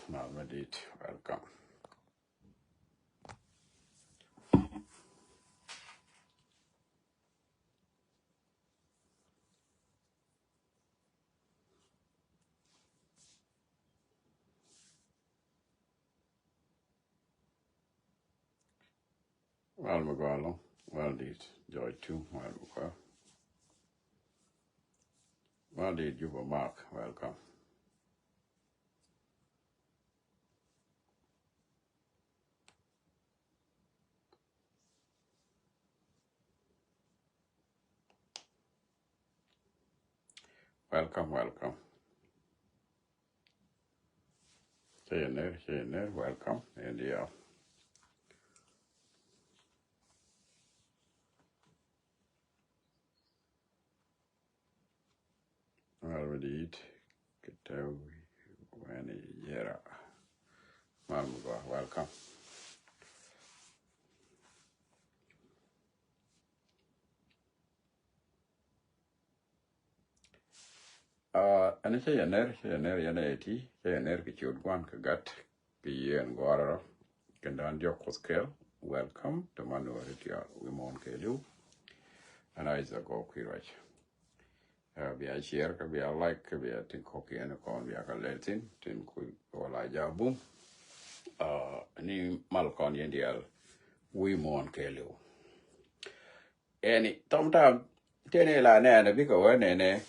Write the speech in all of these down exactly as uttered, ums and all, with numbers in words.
Mal mi dit, welcome. Mal mi gɔaa ɛlɔ̱ŋ, mal dit, Joy too, mal mi gɔaa. Mal dit, Juba Mark, welcome. Welcome, welcome. Cɛ yɛ ner, cɛ yɛ ner, welcome. India. Mal mi dit, kɛ tɛw wɛni yɛra. Mal mi gɔaa, welcome. Ah, ɛn cɛ yɛ ner, cɛ yɛ ner yɛn ɛ ti, cɛ yɛ ner kɛ ciöt Gua̱n kɛ Gat, kɛ Yiëë ɛn Gɔaa rɔ, kɛ Da̱a̱n Diɔ̱k Kuoth kɛɛl, welcome, te man wä ri tiaal, wi̱i̱ muɔ̱ɔ̱n kɛɛliw, ɛn a Isaac Gɔw Kui̱ Ruac. Ah, bia share, kɛ bia like, kɛ bia tin kɔ̱kiɛn kɔn bia kɛ lɛl thi̱n, tin ku wala jabu. Ah, ni mal kɔn yɛn diaal, wi̱i̱ muɔ̱ɔ̱n kɛɛliw. Ɛni, sometimes, tëë ni la nɛɛnɛ bikɛ wä nɛnɛ,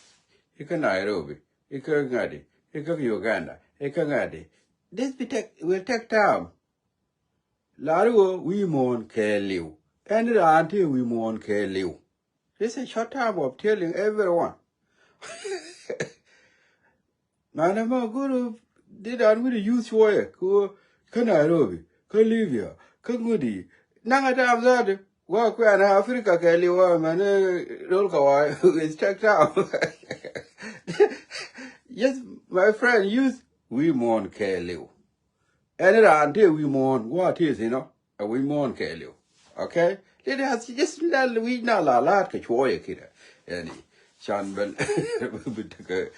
ikä Nairobi, ikä ŋa̱di, ikä Uganda, ikä ŋa̱di. This will take, will take time. Lari wä wi̱i̱ muɔ̱ɔ̱n kɛɛliw. Ɛn raan tëë wi̱i̱ muɔ̱ɔ̱n kɛɛliw. This is a short time of telling everyone. Nana ma guru, di dan wi̱ni youth cuɔyɛ kä, kä Nairobi, kä Libya, kä ŋudi. Naŋ a tam zadu wa kuɛn Africa kɛɛliw wa mɛn rol ka wa. It's take time. Yes, my friend, youth, wi̱i̱ muɔ̱ɔ̱n kɛɛliw. Ɛn raan tëë wi̱i̱ muɔ̱ɔ̱n wa tëë thinɔ. A wi̱i̱ muɔ̱ɔ̱n kɛɛliw. Okay? Lidi has just lɛl wi̱i̱ na la la̱a̱t kɛ cuɔyɛ kidɛ. Ɛni, can ben bi tekɛ,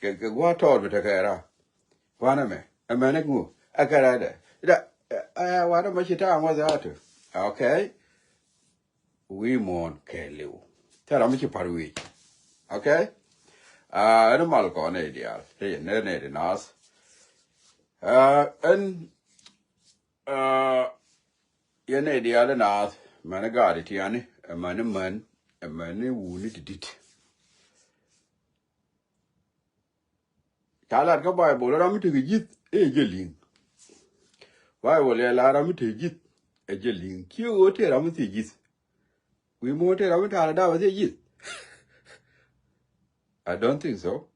kɛ, kɛ gua̱a̱th tɔɔr bi tekɛ ra. Wanɛ mɛ, ɛmɛn ŋu, ɛ kɛ ra dɛ. Da, ɛ, ɛ, wanɛ mɛ ci ta̱a̱ ŋuɔth ɛ atu. Okay? Wi̱i̱ muɔ̱ɔ̱n kɛɛliw. Tɛ ram mi ci par wi̱i̱. Okay? Ah, ɛn mal kɔn ɛ diaal. Tɛ yɛ ner ner di naath. Ah, ɛn Ah, yɛn nɛy diaal naath, mɛn gaat tiani, ɛ mɛn män, ɛ mɛn wuni ti dit. Ca lat kä Baibol ram mi tekɛ ji̱th ɛ jɛ li̱ŋ. Baibol ɛ la ram mi tekɛ ji̱th ɛ jɛ li̱ŋ. Ciɛ ɣöö tëë ram mi thiec ji̱th. Wi̱i̱ muɔ̱ɔ̱n tëë ram mi ta̱a̱l ɛ dap ɛ thiec ji̱th. I don't think so.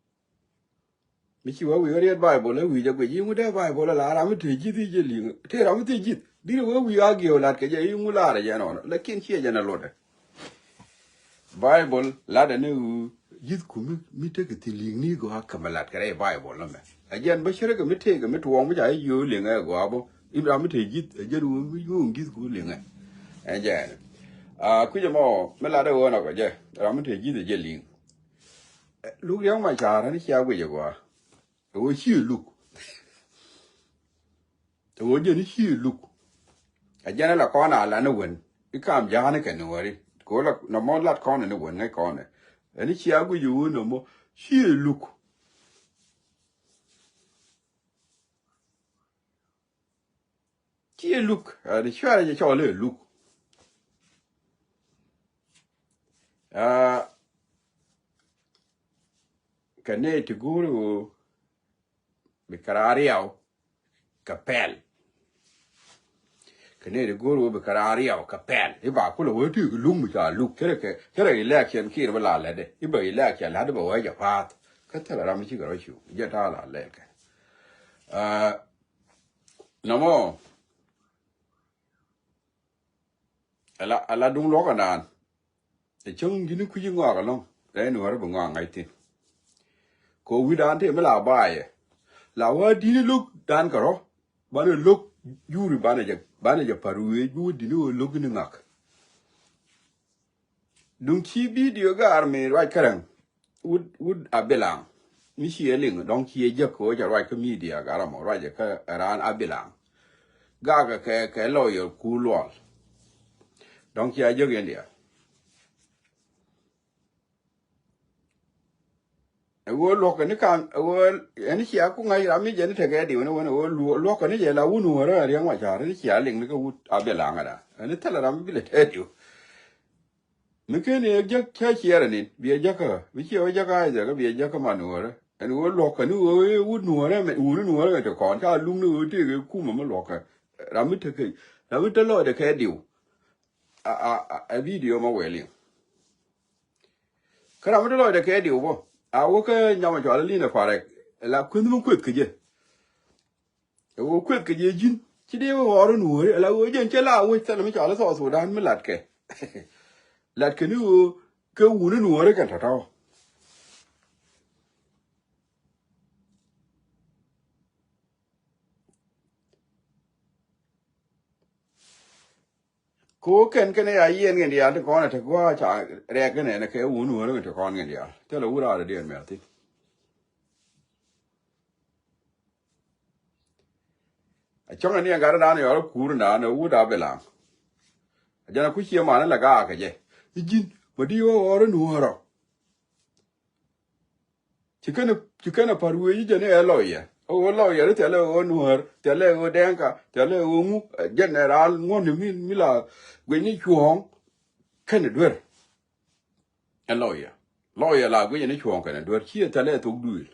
Mi ci wä wi̱i̱ riɛt Baibol ɛ wi̱i̱ jɛ guic i̱ ŋu dee Baibol ɛ la ram mi te ji̱th i̱ jɛ li̱ŋ te ram mi te ji̱th. Diri wä wi̱i̱ a giɛw lat kɛ jɛ i̱ ŋu lar ɛ jɛ nɔnɔ. Lakin ciɛ jɛ nɛ lotdɛ. Baibol lat ɛ ni ɣöö ji̱th ku mi, mi tekɛ thi̱n li̱ŋ ni gɔaa kɛ mi lat kɛ rɛy Baibol nɔmɛ. Ɛ jɛn bä cärɛ kɛ mi tëëkɛ mi tuɔɔk mi ca i̱ jiö liŋɛ ɛ gɔaa bä. I̱ ram mi te ji̱th ɛ jɛn ɣöö mi yuɔ̱ɔ̱ŋ ji̱th ku liŋɛ. Ɛ jɛn. A kui̱c ɛmɔ mi lat ɛ ɣöö nɔ kɛ jɛ ram mi te ji̱th ɛ jɛ li̱ŋ. Luk Riɛk Macar ni cia guic ɛ gɔaa. Ɛ ɣöö ci luk. Ɛ ɣöö jɛn ci luk. Ɛ jɛn ɛ la kɔn a lan ɛ wen i̱ kaam ja̱a̱n kɛ ni wä ri. Kɛ ɣöö la nɔmɔ lat kɔn ɛ ni wen ŋäc kɔn ɛ. Ɛn cia guic ɛ ɣöö nɔmɔ ci luk. Ci luk, ɛn cuarɛ jɛ cɔl i̱ luk. Aa, kɛ nɛy ti go̱o̱r ɣöö bi kɛ raan riaw kɛ pɛl. Kɛ nɛy ti go̱o̱r ɣöö bi kɛ raan riaw kɛ pɛl. I̱ ba kulɛ wee ti luk mi ca luk. Cärɛ kɛ, cärɛ election kiɛ bi la lätdɛ. I̱ ba election lätdɛ ba wee jɛ pa̱a̱th. Kä thilɛ ram mi cikɛ rɔ cu. Jɛ ta̱a̱ la lɛl kɛ. Aa, nɔmɔ. Ala, ala duŋ luɔk anaan. Ɛ cäŋ ji̱n kui̱ci ŋɔak ɛlɔ̱ŋ. Rɛy nuɔ̱ɔ̱ri bi ŋɔak ŋa̱c thi̱n. Kɛ wi̱dan tëë mi la baayɛ. La wä di̱t lo̱k dan kɛ rɔ̱. Banɛ lo̱k juri banɛ jɛ, banɛ jɛ pa̱r wi̱i̱ bi wä di̱t ni wä lo̱k ni ŋak. Duŋ ci bidio gaar mi ruac kärɛŋ. Wut, wut a bilaŋ. mi ciɛ liŋ dɔ̱ŋ ciɛ jek kɛ ɣöö ca ruac kä media gat ram ɔ ruacɛ kä raan Abilaŋ. Gakɛ kɛ kɛ lawyer Kuur Lual. Dɔ̱ŋ cia jek yɛn diaal. Ɛ ɣöö luɔ̱kɛ ni ka̱n ɛ ɣöö ɛn cia ku ŋa̱c ram mi jɛ ni tekɛ diw ni wen ɛ ɣöö luɔ̱kɛ ni jɛ la wun wun wun rɛ riɛŋ wa ca̱r ni cia liŋ ni kɛ wut Abilaŋ ada ɛn thilɛ ram mi bi lɛ tɛ diw. Mi ken yɛ jäk cä ciɛrɛ nin biɛ jäkä mi ciɛ wä jäkä Isaac biɛ jäkä man wärä. Ɛn wä luɔkä ni wä wut nuɔrɛ mɛ wuni nuɔrɛ mɛ te kɔn ca luŋ ni wä tëëk ɛ kumä mi luɔkä. Ram mi te kɛ ram mi te lɔcdɛ kɛ diw. A a a video ma wɛli. Kä ram mi te lɔcdɛ kɛ diw bä a wä kä nyamɛ cɔal lin ɛ parɛ. La kueth mi kueth kɛ jɛ. Ɛ ɣöö kueth kɛ jɛ ji̱n ci dee wä ɣɔr in wööri ala ɣöö jɛn cɛ la wec thilɛ mi cɔal i̱ South Sudan mi latkɛ. Latkɛ ni ɣöö kɛ wun in wööri kɛn tɔ̱tɔ̱. Ko kɛn kɛn ya yiɛn kɛn diaal ti kɔn a te gua̱a̱ ca rɛɛk kɛn ɛn kɛ wun wun ti kɔn kɛn diaal thilɛ wur a rɛ diɛn mɛ a thin. A cɔŋɛ ni ɛn gat dan yɔr a kuur dan a wut a bi laŋ. A jɛn a ku cie man la gaak kɛ jɛ i̱ ji̱n ma di ɣɔr a nuɔ̱ɔ̱rɔ. Ci kɛn a par wee ji̱ jɛn ɛ lawyer a ɣöö lawyer i̱ thilɛ ɣöö nuäär thilɛ ɣöö dɛŋka thilɛ ɣöö ŋu. Jɛn ɛ raal ŋuɔ̱n mi mi la guic ni cuɔ̱ɔ̱ŋ. Kɛn ɛ duer. Ɛ lawyer lawyer la guic ni cuɔ̱ɔ̱ŋ kɛn ɛ duer ci ɛ thilɛ thok duëël.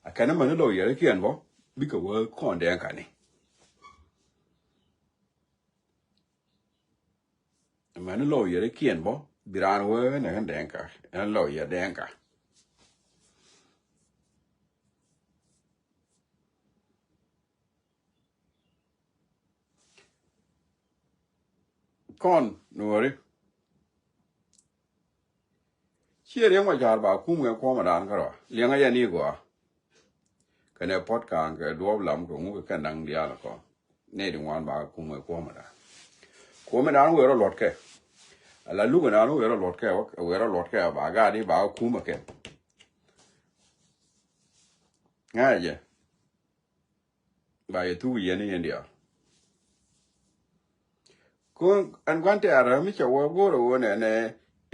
A kɛn ɛ män ɛ lawyer i̱ kiɛn bä bikɛ wee kɔn dɛŋka ni. Mɛn lawyer ikiɛn bɔ bi raan wee nɛ kɛn dɛŋka ɛn lawyer dɛŋka. Kɔn nuɔri. Ciɛ riɛŋ ma ca̱r ba kum kɛ kuɔmɛ dan kärɔa liɛŋä yɛn i̱ gɔaa. Kɛnɛ puɔ̱t ka̱a̱ŋ kɛ duɔ̱ɔ̱p lam kɛ ŋuk kɛ kɛn da̱ŋ diaal kɔn. Nɛy ti ŋuan ba kum kɛ kuɔmɛ dan. Kuɔmɛ dan wëë rɔ luɔt kɛ. Ala lukɛ dan wëë rɔ luɔt kɛ wëë rɔ luɔt kɛ ba gaat i̱ ba kum kɛ. Ŋa̱cɛ jɛ. Ba yɛ thuk yɛn i̱ yɛn diaal. Kun ɛn gua̱n tɛɛr mi cɛ wä go̱o̱r ɛ wä nɛnɛ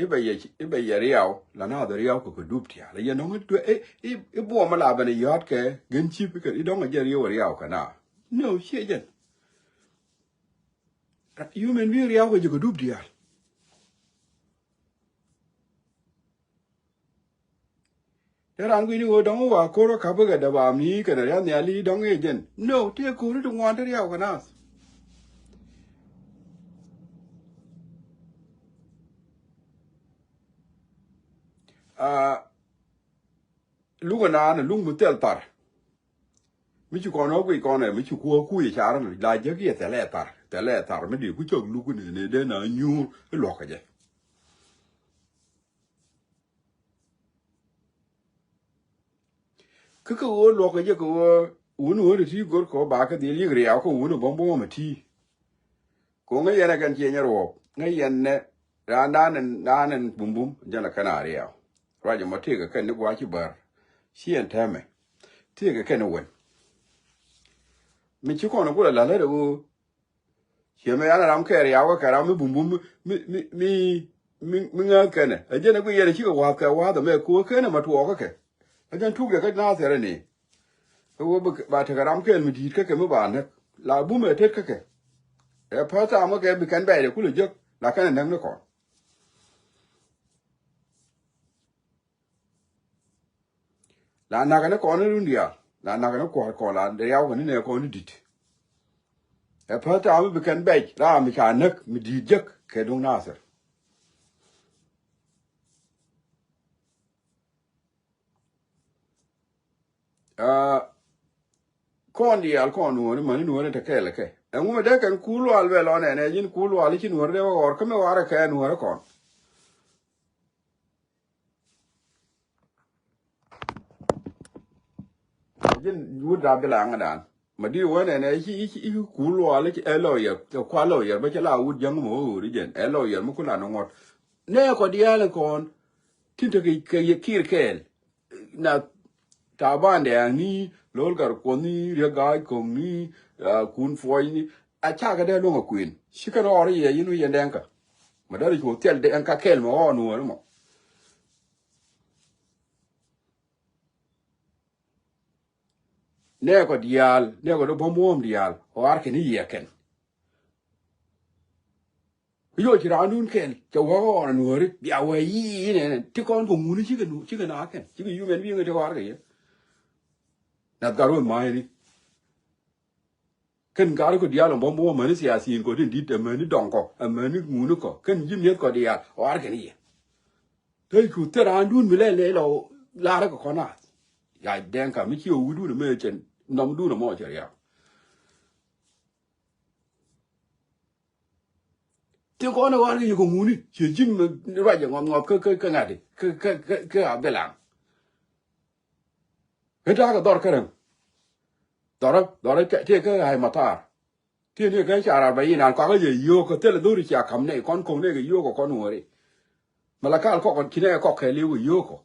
i̱ bɛ yɛ i̱ bɛ yɛ riaw la naath riaw kɛ kɛ dup tiaal yɛ nɔŋ i̱ duɛ i̱ i̱ i̱ buɔm la bɛn i̱ yɔ̱a̱t kɛ gɛn cip ikɛ i̱ dɔŋ ɛ jɛ riaw riaw kɛ na. No, ciɛ jɛn. Human being riaw kɛ jɛ kɛ dup tiaal. Te ran guini ɣöö dɔ̱ŋ wa ko̱r kä ka̱pä kɛ däba mi kɛnɛ riath nhiali dɔ̱ŋ i̱ jɛn. No, tëë ko̱ri ti ŋuan te riaw kɛ naath. Aa, luk ɛnan ɛ luk mi thil thar. Mi ci kɔn ɣä guic kɔn ɛ mi ci kuɔ kui̱ car ni la jäk yɛ thilɛ thar thilɛ thar mi di ku cäk luk ni ni den a nyuur i̱ luɔk kɛ jɛ. Kä kä ɣöö luɔk kɛ jɛ kɛ ɣöö wun wun ti ti go̱r kɛ ɣöö ba kɛ dhil yik riaw kä wun bä buɔ̱m ɛ ti. Ko ŋäc yɛn ɛ kɛn ciɛ nyɛ ruɔɔk ŋäc yɛn nɛ raan dan dan ɛn bumbum jɛn ɛ kɛn a riaw. Ruac ɛmɔ tëëkɛ kɛn ni gua̱a̱c ci bär ci ɛn tɛmɛ tëëkɛ kɛn ni wen. Mi ci kɔn ɛ gul ɛ la̱t lät ɛ ɣöö Ciɛ mɛ yan ram kɛ riaw kɛ ram mi bumbum mi mi mi mi mi ŋääth kɛnɛ. Ɛ jɛn ɛ guic yɛn ɛ cikɛ wa̱a̱th kɛ wa̱a̱th ɛmɛ ko̱o̱k kɛnɛ ma tuɔɔkä kɛ. Ɛ jɛn tuk yɛ kä naath ɛrɛ ni. Ɛ wee ba tekɛ ram kɛɛl mi di̱i̱t kä kɛ mi ba näk la bum ɛ tet kä kɛ. Ɛ päth taam kä kɛ bi kɛn bɛɛc ɛ kulɛ jek la kɛn ɛ näk ni kɔn. La nakä ni kɔn ni run diaal la nakä ni kuɔr kɔn la riaw kɛ ni nɛ kɔn ni dit. Ɛ päth taam mi bi kɛn bɛc ram mi ca näk mi di̱i̱t jek kɛ duŋ Nathir. Aa, kɔn diaal kɔn nuɔ̱ɔ̱ri mäni nuɔ̱ɔ̱ri te kɛɛl kɛ ɛŋu mi dee kɛn Kuur Lual bɛ lɔ nɛnɛ ji̱n Kuur Lual i̱ ci nuɔ̱ɔ̱ri dee wä ɣɔr kä mi warɛ kɛ nuɔ̱ɔ̱ri kɔn. Jin wut da bila ŋa dan. Ma di wene ne ichi ichi ichi Kuur Lual ichi ɛ lawyer, ɛ kua lawyer ba cha la wut jaŋ mo wuri jen ɛ lawyer mo kula no ŋot. Ne ko dial kon. Tin te ke ke ye kir kel. na Taban Dɛɛŋni, Lol Gatkuɔthni, Riek Gai Koŋni, ah, Kun Puɔcni. A cakɛ dee luäŋ a kuën. Cikɛ rɔɔr yɛ yin wi̱i̱ yɛn Dɛŋkä. Ma dee ri cu thil Dɛŋkä kɛl ma ɣɔɔ nuɔɔri mɔ. Nɛɛkɔ diaal, nɛɛkɔ dee buɔ̱m buɔ̱m diaal, ɣɔaar kɛn i̱ yiëë kɛn. Kä yoc ci raandun kɛl, cɛ wä ɣɔɔr anuɔ̱ɔ̱ri, bia wä yi̱i̱ inɛnɛ, ti kɔn kɛ ŋuni cikɛ nu, cikɛ na kɛn, cikɛ human being ti ɣɔaar kɛ yɛ. Nath gat wä ma̱a̱ni. Kɛn gat kɔ diaal ɔ buɔ̱m buɔ̱m amäni siasin kɔ tin di̱t amäni dɔŋ kɔ, amäni ŋuni kɔ, kɛn ji̱ mi̱eth kɔ diaal, ɣɔaar kɛn i̱ yɛ. Te cu thil raandun mi lɛl lɛl ɔ lar kɛ kɔn naath. Ya Dɛŋkä mi ci ɣöö wi̱dun ɛmɛ cɛ nɔmdun ɛmɔ cɛ riaw. Tin kɔn ɛ ɣɔr kɛ yɛ kɛ ŋuni ciɛ ji̱n mi ruacɛ ŋɔth ŋɔth kä kä kä ŋa̱ti kä kä kä kä a bilaŋ. Kä ta̱a̱ kɛ dhɔr kä rɛm. Dhɔrä dhɔrä tëë kä ɣa̱c matar. Tëë ni kä car arbain an kɔakä jɛ yio̱o̱kä thilɛ dhori cia ka̱m nɛy kɔn ko̱ŋ nɛy kɛ yio̱o̱kä kɔn ŋuɔ̱ri. Mɛ la kal kɔk ci nɛy kɔk kɛ li̱w kɛ yio̱o̱kä.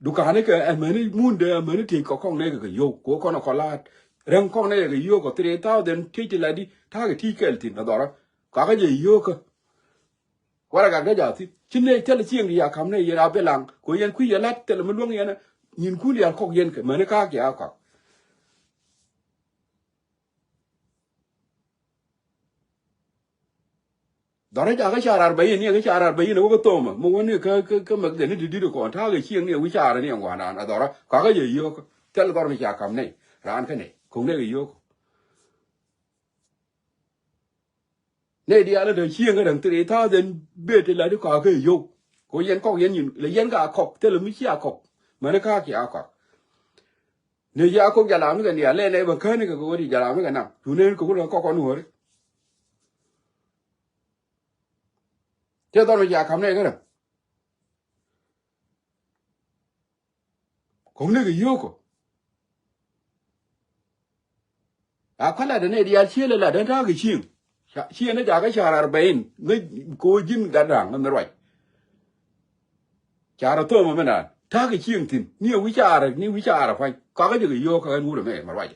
Duka̱ni kɛ ɛmɛni mundɛ ɛmɛni tiec kɔ kɔŋ nɛy kɛ kɛ yio̱w kɛ kɔn kɔ la̱a̱t. Rɛŋ kɔŋ nɛy kɛ kɛ yio̱o̱kä three thousand tiec ti la di ta̱a̱ kɛ tiec kɛl thi̱n ɛ dhɔrä. Kɔakä jɛ yio̱o̱kä. Waragak dee jathi ci nɛy thilɛ cieŋ di ya ka̱m nɛy yɛn a bi laŋ kɛ yɛn kui̱ yɛ la̱t thilɛ mi luäŋ yɛn. Nyinkun diaal kɔk yɛn kɛ mäni ka̱a̱k yɛ a kɔak. Dhɔrä jakä car arbain ni kä car arbain wä kä thomä mi wä ni kä kä kä mäk dhɛn ni ti di̱t kɔn ta̱a̱ kɛ cieŋ ni wi car ni ŋuan an a dhɔrä kakä yɛ yio̱o̱k. Thil dhɔr mi ca ka̱m nɛy raan kä nɛy ko̱ŋ nɛy kɛ yio̱o̱k. Nɛy diaal ni te cieŋ kä rɛn three thousand bet ti la ti kɔakä yio̱w. Ko yɛn kɔk yɛn nyin lɛ yɛn ka kɔk thilɛ mi cia kɔk. Mäni ka̱a̱k cia kɔk. Ni ya kɔk jalam ni kɛ nial lɛ nɛ bä käni kɛ kɛ wä di jalam ni kɛ nam cu nɛn kɛ wä lɛ kɔk kɔn wä ri. Tɛ dhɔr mi ca kam nɛ kɛ rɛ. Kɔŋ ni kɛ yio̱o̱kɔ. A kɔ lat ni diaal ciel lat ni ta̱a̱ kɛ cieŋ. Cieŋ ni jakä car arbain ni ko ji̱n gat da̱a̱ŋ ni ruac. Car a thom mi naan ta̱a̱ kɛ cieŋ thi̱n ni a wi̱c car ni wi̱c car a pua̱ny kɔakä jɛ kɛ yio̱o̱k kɛ ɣän wurɛ mɛ mɛ ruac.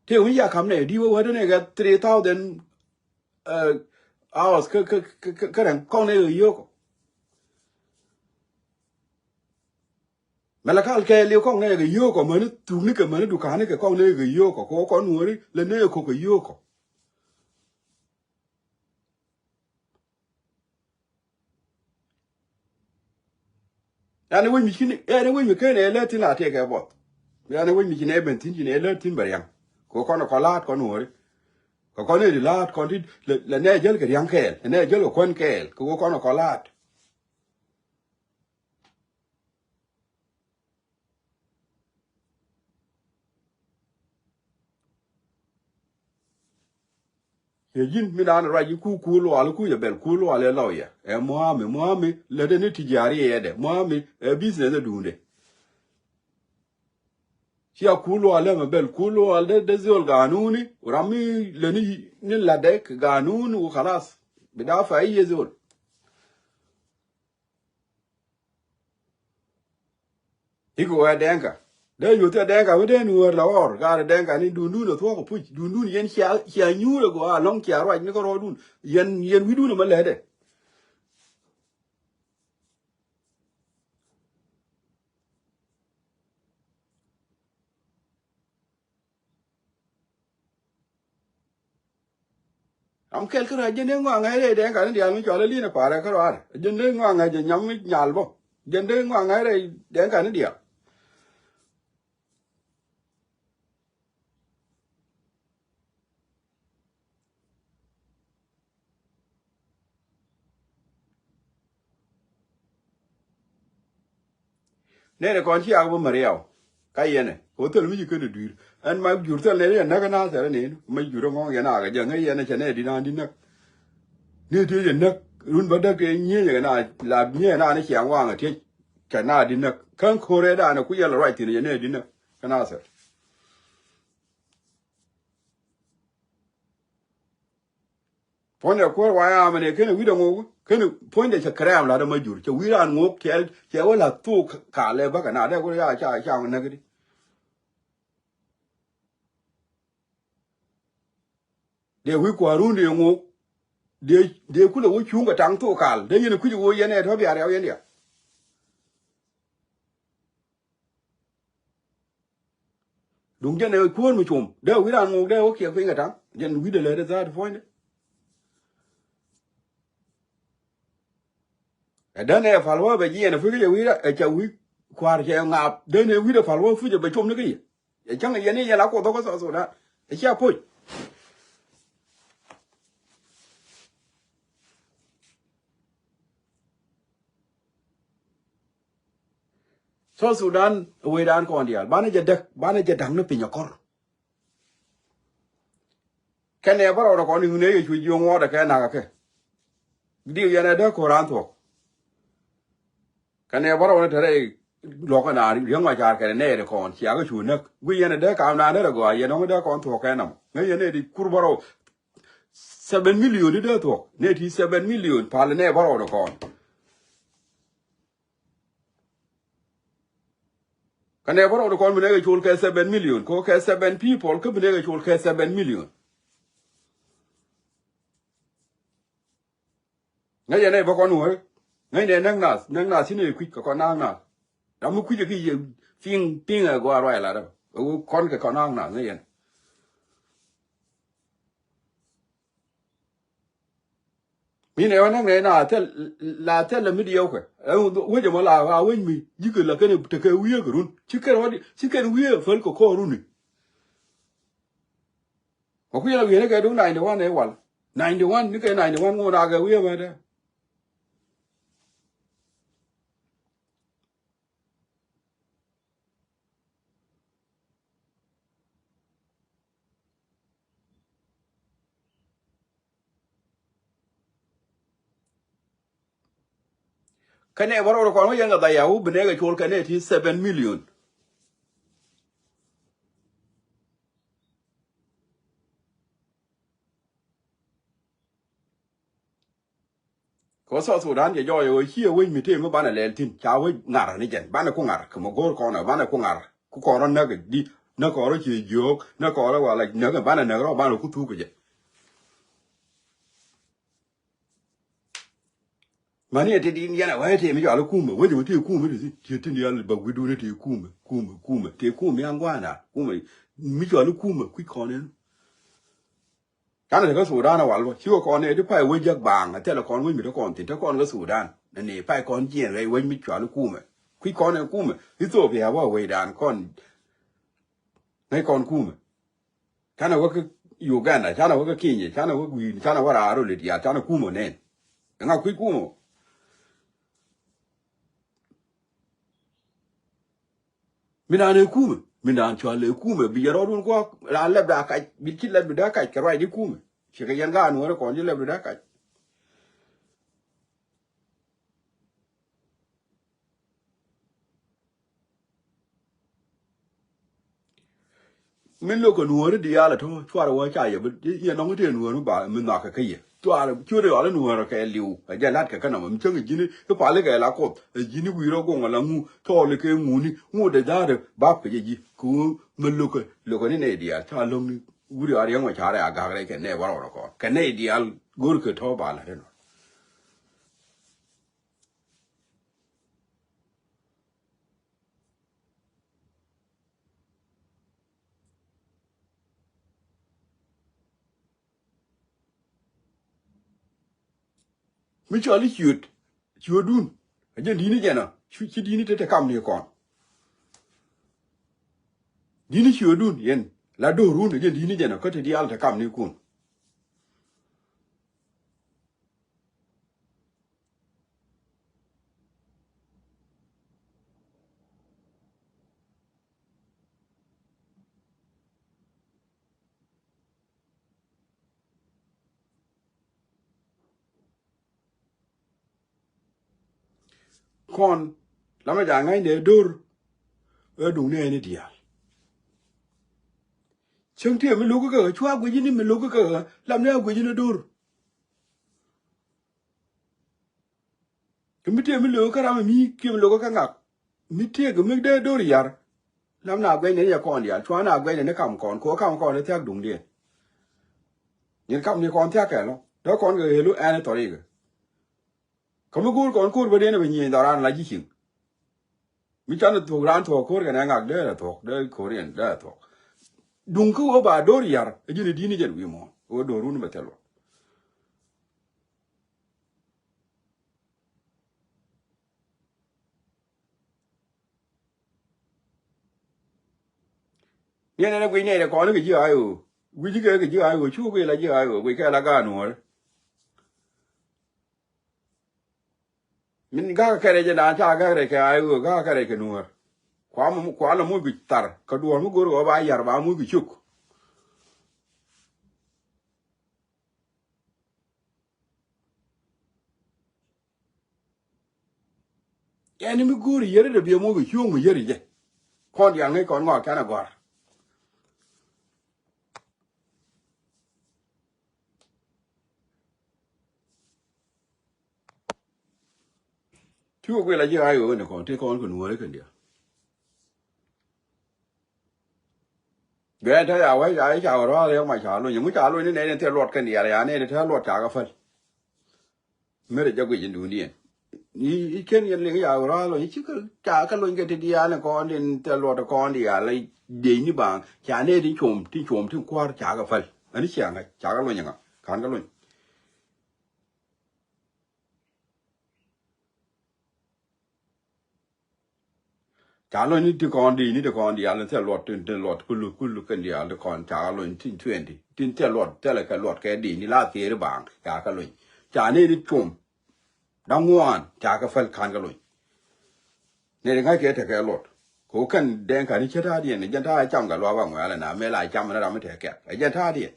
Tëë wi̱c ya ka̱m nɛ di wä wä dee nɛ kɛ three thousand hours kä kä kä kä rɛŋ kɔŋ nɛ kɛ yio̱o̱kɔ. Mɛ la kal kɛɛl i̱ kɔŋ nɛ kɛ yio̱o̱kɔ mäni thukni kɛ mäni duka̱ni kɛ kɔŋ nɛ kɛ yio̱o̱kɔ kɛ wä kɔn nuɔ̱ɔ̱ri lɛ nɛ kɛ ko̱k kɛ yio̱o̱kɔ. Ɛn wec mi cin ɛn wec mi ken ɛ lät thin a tëëkɛ buɔth. Ɛn wec mi cin ɛ ben thin cin ɛ lät thin bɛ riaŋ. Kɛ kɔn kɔ la̱a̱t kɔn wääri. Kɛ kɔn ɛ di la̱a̱t kɔn ti lɛ nɛ jäl kɛ riaŋ kɛɛl lɛ nɛ jäl kɛ kuän kɛɛl kɛ kɔn kɔ la̱a̱t. Ciɛ ji̱n mi naan ruac i̱ ku kuur luaal i̱ ku yɛ bɛl kuur luaal ɛ lɔw yɛ ɛ muami muami lät ɛn i̱ tijaari yɛ dɛ muami ɛ business ɛ duundɛ. Cia kuur luaal ɛmɛ bɛl kuur luaal dee dee zol ganuni ram mi lät ni latdɛ kɛ ganuni wä khalas. Bi dafa i̱ yɛ zol. I̱ kɛ wee Dɛŋka dee yuɔth i̱ Dɛŋka wee dee nuɔɔr la ɣɔr gaarɛ Dɛŋka ni dundun ɛ thuɔ̱k ɛ puc dundun yɛn cia cia nyuur ɛ gɔaa lɔ̱ŋ cia ruac ni kärɔɔdun. Yɛn yɛn wi̱dun ɛmɛ lɛtdɛ. Ram kɛl kärɔa jɛn dee ŋɔaŋ ŋa̱c rɛy Dɛŋka ni diaal mi cɔal ɛ li̱n ɛ pa̱a̱rɛ kärɔa rɛ jɛn dee ŋɔaŋ ŋa̱c jɛ nyam mi nyal bä. Jɛn dee ŋɔaŋ ŋa̱c rɛy Dɛŋka ni diaal. Nɛnɛ kɔn ci ak bä Mariaw ka yɛnɛ kɛ wä thil mi ci ken ɛ dui̱r. Ɛn ma jur thil nɛn yɛ näk ɛ na thɛl ɛ nɛn ma jur ɛ ŋɔŋ yɛn akɛ jɛ ŋäc yɛn ɛ cɛ nɛ di naan di näk. Ni ti yɛ näk run bä däk ɛ nyiee yɛ kɛ na la nyiee na ni ciaŋ waŋ ɛ tiec. Kɛ na di näk kä ko̱rɛ danɛ ku yɛl ruac thi̱n yɛ nɛ di näk kä na thɛl. Puɔ̱nydɛ kuäär wa ya mɛnɛ kenɛ wi̱cdɛ ŋok, kenɛ puɔ̱nydɛ cɛ kɛrɛm la dɛ ma jur, cɛ wi̱c raan ŋok, cɛ, cɛ wä la thok kalɛ bäkɛ na dɛ ku ya ca, ca näk di. Dee wi̱i̱ kua̱run dee ŋo̱o̱k. Dee, dee kulɛ wä cuŋ kɛ taŋ thok kal. Dee yɛn kui̱c wä yɛn ɛ tɔ̱ bia riaw yɛn dia. Duŋ jɛn ɛ kuäär mi com. Dee wi̱i̱ raan ŋo̱o̱k dee wä kiɛk piny kɛ taŋ. Jɛn wi̱i̱ dee lɛ dee thaat puɔ̱nydɛ. Ɛ däni ɛ pal wä bɛ jiɛn ɛ puc kä jɛ wi̱i̱ ɛ cɛ wi̱i̱ kua̱r cɛ ŋaap. Däni ɛ wi̱i̱ ɛ pal wä puc ɛ bɛ com ni kä yɛ. Ɛ cäŋ ɛ yɛn i̱ yɛn la kuɔth kä South Sudan. Ɛ cia puc. South Sudan ɛ wecdan kɔn diaal banɛ jɛ däk, banɛ jɛ da̱k ni piny ɛ kɔr. Kɛnɛ bä rɔɔdɛ kɔn i̱ ŋun ëë yɛ cu jiök ŋuɔɔdɛ kɛ nakä kɛ. Diw yɛn ɛ dee ko̱r an thuɔ̱k. Kɛnɛ bä rɔɔdɛ te rɛy luɔ̱k ɛn a riäŋ ma caar kɛnɛ nɛɛdɛ kɔn ciakä cu näk. Guiy yɛn ɛ dee kaam naan dee rɛ gɔaa yɛn ɔŋ dee kɔn thuɔ̱k kɛ nam. Ŋäc yɛn nɛɛ ti kur bä rɔɔd. Seven million di dee thuɔ̱k. Nɛɛ ti seven million pal nɛɛ bä rɔɔdɛ kɔn. Kɛnɛ bä rɔɔdɛ kɔn bi nɛɛkɛ col kɛ seven million. Kɛ kɛ seven people kä bi nɛɛkɛ col kɛ seven million. Ŋäc yɛn ɛ bä kɔn wä. Ŋäc nɛ näk nath, näk nath ci nɛ kui̱c kɛ kɔn na̱a̱k nath. Ram mi kui̱c ɛ ki yɛ piŋ, piŋ ɛ gɔaa ruac lat ɛ. Ɛ wä kɔn kɛ kɔn na̱a̱k nath ŋäc yɛn. Mi nɛ wä näk nɛ na thil, la thil mi diɛw kɛ. Ɛ wec ɛmɔ la a wec mi ji̱ kɛ la kɛn tekɛ wiee kɛ run. Ci kɛn wä di, ci kɛn wiee päl kɛ kɔɔr runi. Mɛ kui̱ yɛn a wiee ni kɛ duŋ ninety one ɛ wal. Ninety one ni kɛ ninety one ŋun a kɛ wiee mɛ dɛ. Kɛnɛ bä rɔɔdɛ kɔn wä yɛn kɛ dhaya wä bi nɛɛkɛ col kɛnɛ ti seven million. Kɛ South Sudan jɛ jɔɔc ɛ ɣöö ciɛ wec mi tëë mi banɛ lɛl thi̱n ca wec ŋar ni jɛn banɛ ku ŋar kɛ mɛ go̱o̱r kɔn ɛ banɛ ku ŋar ku kɔn rɔ näk di näk kɔn rɔ ciɛ jiöök näk kɔn rɔ wala näk banɛ näk rɔ banɛ ku thuk kɛ jɛ. Mani ɛ ti din yɛn ɛ wee ti mi cɔal kumɛ wec mi ti kumɛ ti ti ti ni yal ba wi̱dun ti kumɛ kumɛ kumɛ ti kumɛ yan guana kumɛ mi cɔal kumɛ kui̱ kɔn ɛn. Canɛ te kä Sudan ɛ wal bä ci wä kɔn ɛ ti pay wec jak baaŋ ɛ thilɛ kɔn wec mi te kɔn thin te kɔn kä Sudan. Nɛ ni pay kɔn jiɛn rɛy wec mi cual kumɛ kui̱ kɔn ɛ kumɛ Ethiopia bä wecdan kɔn. Ŋäc kɔn kumɛ. Canɛ wä kä Uganda, canɛ wä kä Kenya, canɛ wä gui̱i̱n, canɛ wä raar rɔ lɛ diaal, canɛ kumɛ nɛn. Ɛŋa kui̱ kumɛ. Min raan ëë kumɛ, min raan cual ëë kumɛ bi yɛn rɔɔdun kuak raan lɛpdɛ a kac bi ci lɛpdu dee a kac kɛ ruacdi kumɛ. Cikɛ yɛn gaa nuɔ̱ɔ̱rä kɔn ci lɛpdu dee a kac. Min lo̱k kɛ nuɔ̱ɔ̱ri diaal ɛ tɔ̱ cuarɛ wä ca yɛ bi yɛ nɔŋ tëë nuɔ̱ɔ̱ri ba mi nhɔakɛ kä yɛ cuarɛ ciötdɛ yɔal i̱ nuɔ̱ɔ̱rɛ kɛ liw ɛ jɛ la̱t kɛ kä nɔmɔ mi cäŋ ɛ ji̱ni i̱ pali kɛ la koth ɛ ji̱ni wi̱i̱rä goŋ ɛ la ŋu cɔɔli kɛ ŋuni ŋu dee dha̱a̱rɛ bap kɛ jɛ ji̱ kɛ ɣöö mi lo̱kɛ lo̱kɛ ni nɛy diaal ca lo̱ŋni wuri a riɛŋ mɔ carɛ a gak rɛy kɛ nɛy bä rɔɔdɛ kɔn kɛ nɛy diaal go̱rkɛ tɔ̱ ba la̱t inɔ. Mi cɔl i̱ ciöt ciötdun a jɛn di̱t ni jɛn ɔ ci di̱t ni te te kam ni kɔn. Di̱t ni ciötdun yɛn la do̱run a jɛn di̱t ni jɛn ɔ kä te diaal te kam ni kun. Kɔn lamɛ ja̱ ŋa̱cnɛ do̱r ɛ duŋni ɛn i̱ diaal. Cäŋ ti ɛ mi lo̱k kä kä cua guic ni mi lo̱k kä kä lamni a guic ni do̱r. Mi tëë mi lo̱k kä ram mi kiɛ mi lo̱k kä ŋak. Mi tëëk mi dee do̱r yar. Lam na guɛcnɛ ni yɛ kɔn diaal, cua na guɛcnɛ ni kam kɔn, kɛ ɣöö kam kɔn ni thiak duŋdiɛn. Nyin kam ni kɔn thiak kɛɛl ɔ, dee kɔn kɛ ɣelu ɛn thɔrikɛ. Kä mi go̱o̱r kɔn ko̱r bä dee ni bɛ nyieny dhɔran la ji̱ cieŋ. Mi canɛ thuɔ̱k raan thuɔ̱k ko̱r kɛnɛ ŋak dee rɛ thuɔ̱k, dee ko̱r yɛn dee rɛ thuɔ̱k. Duŋ kä ɣöö ba do̱r yar, ɛ ji̱n i̱ di̱t ni jɛn wi̱i̱ muɔ̱ɔ̱n, ɣöö do̱r wun bɛ thil luɔt. Niɛn ɛn ɛ guic nɛy rɛ kɔn kɛ ji̱ ay ɣöö. Guic kɛ kɛ ji̱ ay ɣöö, cu guic la ji̱ ay ɣöö, guic kɛ la gaat nuɔ̱ɔ̱r. Min ga̱a̱k kɛ rɛc ɛn daan ca ga̱a̱k rɛc kɛ ay ɣöö, ga̱a̱k kɛ rɛc kɛ nuɔ̱ɔ̱r. Kuam, kuam la muc guic thar, kɛ duɔ̱ɔ̱r mi go̱r ɣöö ba yar ba muc guic cuk. Ɛn mi go̱o̱ri yeri dee biɛ moc kɛ cuɔ̱ɔ̱ŋ mi yeri jɛ. Kɔn diaal ŋäc kɔn ŋɔak canɛ gɔ̱a̱r. Cu guil a ji̱ ay ɣöö ni kɔn ti kɔn kɛ nuɔ̱ɔ̱ri kɛn diaal. Bɛ tɛ ya wec a ca wä rɔ̱a̱r yɛ ma ca lony, ŋu ca lony ni nɛy ni thil luɔt kɛn diaal, ya nɛy ni thil luɔt ca kɛ päl. Mɛrɛ jɛ guic in duundiɛn. I̱, i̱ kɛn yɛn liŋ ya wä rɔ̱a̱r lony, ci kä ca kɛ lony kɛ ti diaal ni kɔn din thil luɔt kɔn diaal, i̱ dec ni baaŋ, ca nɛy ti com, ti com, ti kua̱r ca kɛ päl. Ani ciaŋ kä ca kɛ lony ŋa, ka̱n kɛ lony. Ca lony ni ti kɔn di, ni ti kɔn diaal, ni thil luɔt, tin, tin luɔt, kulu, kulu kɛn diaal, ti kɔn ca lony, tin twenty, tin thil luɔt, thilɛ kɛ luɔt kɛ di, ni la thieri baaŋ, ca kɛ lony. Ca ni ni com, da̱ŋ ŋuan, ca kɛ päl ka̱n kɛ lony. Ni ri ŋa̱c kɛ tekɛ luɔt. Ko kɛn dɛŋ ka̱n ni cä ta̱a̱diɛn, ni jɛn ta̱a̱ cam kɛ luaak ba ŋuɛ̈lɛ na, mëë la cam ni ram mi tekɛ kɛk. Ɛ jɛn ta̱a̱diɛn.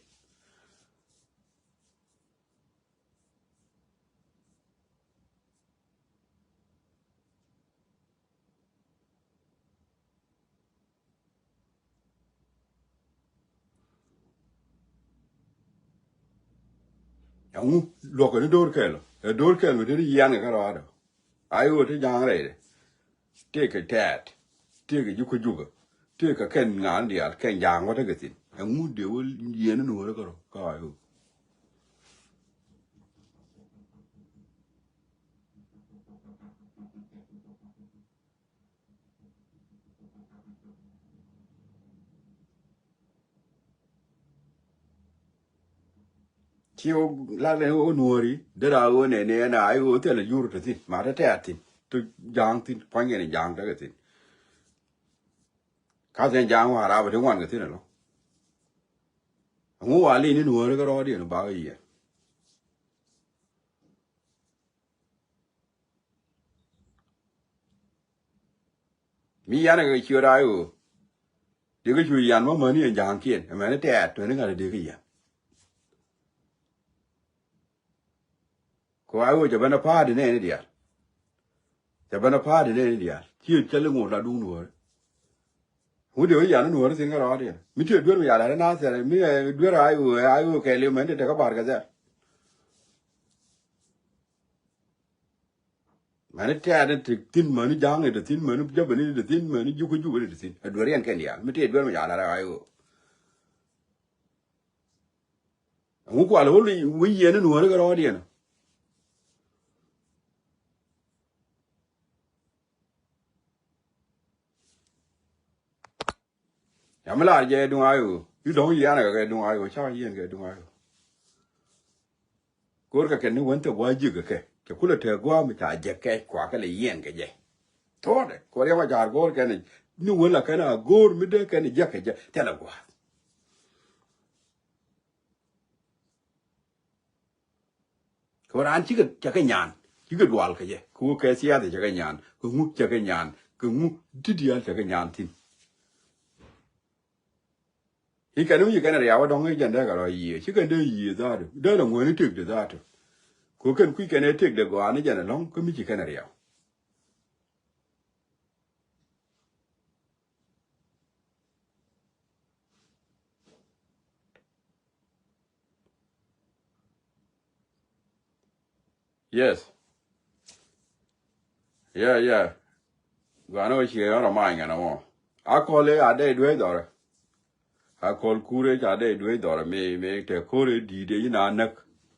Ɛŋu luɔkɛ ni do̱r kɛl ɔ? Ɛ do̱r kɛl mi deri yian kɛ kärɔaadɔ. Ay ɣöö ti ja̱a̱ŋ rɛydɛ. Tëëkɛ tɛɛt. Tëëkɛ ji̱ kui̱ jukä. Tëëkɛ kɛn ŋa̱a̱n diaal kɛn ja̱a̱ŋ wä tekɛ thi̱n. Ɛŋu dee wä yieen ni nuɔ̱ɔ̱rä kärɔ̱ kä ay ɣöö. Ci ɣöö lat ni ɣöö nuɔ̱ɔ̱ri, dera ɣöö nɛni ɛn a i̱ ɣöö thilɛ jur te thi̱n, ma te tɛɛt thi̱n, te ja̱a̱ŋ thi̱n, pua̱ny kɛn ja̱a̱ŋ tekɛ thi̱n. Ka thi̱n ja̱a̱ŋ wa̱a̱ raap te ŋuan kɛ thi̱n ɛlɔ. Ɛŋu wa li̱c ni nuɔ̱ɔ̱ri kä rɔɔdiɛn bakɛ yiɛn. Mi yan kɛ ciöt a i̱ ɣöö dikɛ cu yan mä mäni ɛn ja̱a̱ŋkiɛn ɛmɛni tɛɛt tueni ŋa̱t dikɛ yan. Kɛ a i̱ ɣöö cɛ ben a pa̱a̱t di nɛɛni diaal. Cɛ ben a pa̱a̱t di nɛɛni diaal ci cä li ŋot la duŋ nuɔ̱ɔ̱ri. Ŋut dee wä yan nuɔ̱ɔ̱ri thi̱n kä rɔɔdiɛn mi ti duer mi yal a ri na thɛr mi duer a i̱ ɣöö a i̱ ɣöö kɛɛliw mɛni tekɛ bar kɛ thɛr. Mäni tɛ̈t ni te thi̱n, mäni ja̱a̱ŋ ni te thi̱n, mäni jäpäni ni te thi̱n, mäni jukä jupä ni te thi̱n. Ɛ dueeriɛn kɛn diaal mi tëë dueer mi ca la̱r ɛ ɣa̱c ɣöö. Ɛŋu kual ɣöö wi̱c yiɛn ni nuɔ̱ɔ̱ri kɛ rɔɔdiɛn. Yam mi lar jɛ duŋ a i̱ ɣöö i̱ dɔ̱ŋ yian kɛ kɛ duŋ a i̱ ɣöö cakɛ yiɛn kɛ duŋ a i̱ ɣöö. Go̱o̱r kɛ kɛ ni wän thɛ gua̱a̱ ji̱ kɛ kɛ cɛ kulɛ te gua̱a̱ mi ca jɛ kɛ kua kɛ lɛ yiɛn kɛ jɛ. Thuɔ̱ɔ̱dɛ kɛ riɛm a ja̱a̱r go̱o̱r kɛ ni wän la kɛn a go̱o̱r mi dee kɛn jɛ kɛ jɛ thilɛ gua̱a̱. Kɛ ɣöö raan cikɛ cɛ kɛ nyan cikɛ dual kɛ jɛ kɛ ɣöö kɛ siath cɛ kɛ nyan kɛ ŋu cɛ kɛ nyan kɛ ŋu ti diaal cɛ kɛ nyan thi̱n. I̱ kɛn wi̱i̱ kɛn riaw dɔ̱ŋ i̱ jɛn dee kɛ rɔ yiëë ci kɛn dee yiëë dhaatu dee lɛ ŋuäni tëkdɛ dhaatu. Kɛ ɣöö kɛn kui̱ kɛn ɛ tëkdɛ gɔaa ni jɛn ɛlɔ̱ŋ kä mi ci kɛn riaw. Yes. Yeah, yeah. Guanɔ ciɛ yɔn rɔ many ŋɛn ɛmɔ. Akɔl i̱ a dee duee dhɔrɛ. Akɔl kur i̱ ca dee duee dhɔrɛ mi mi te ko̱r i̱ di̱i̱t i̱ na näk.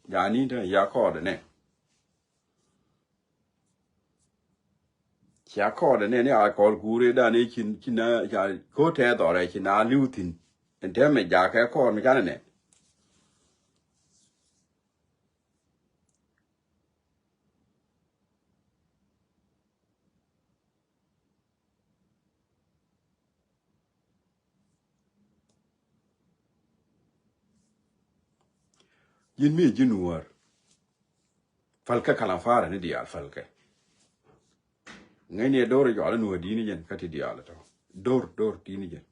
Jani te ya kɔɔdɛ nɛ. Cia kɔɔdɛ nɛ ni akɔl kur i̱ dan i̱ cin cin na ca ko̱r tɛ dhɔrɛ cin na li̱w thi̱n. Ɛn te mɛ jakɛ kɔɔr mi canɛ nɛ. Ji̱n mi ji̱ nuäär. Pälkɛ kalam farɛ ni diaal pälkɛ. Ŋäcni ɛ do̱r i̱ jɔal i̱ nuäär di̱i̱ni jɛn kä ti diaal ɛ tɔ. Do̱r do̱r di̱i̱ni jɛn.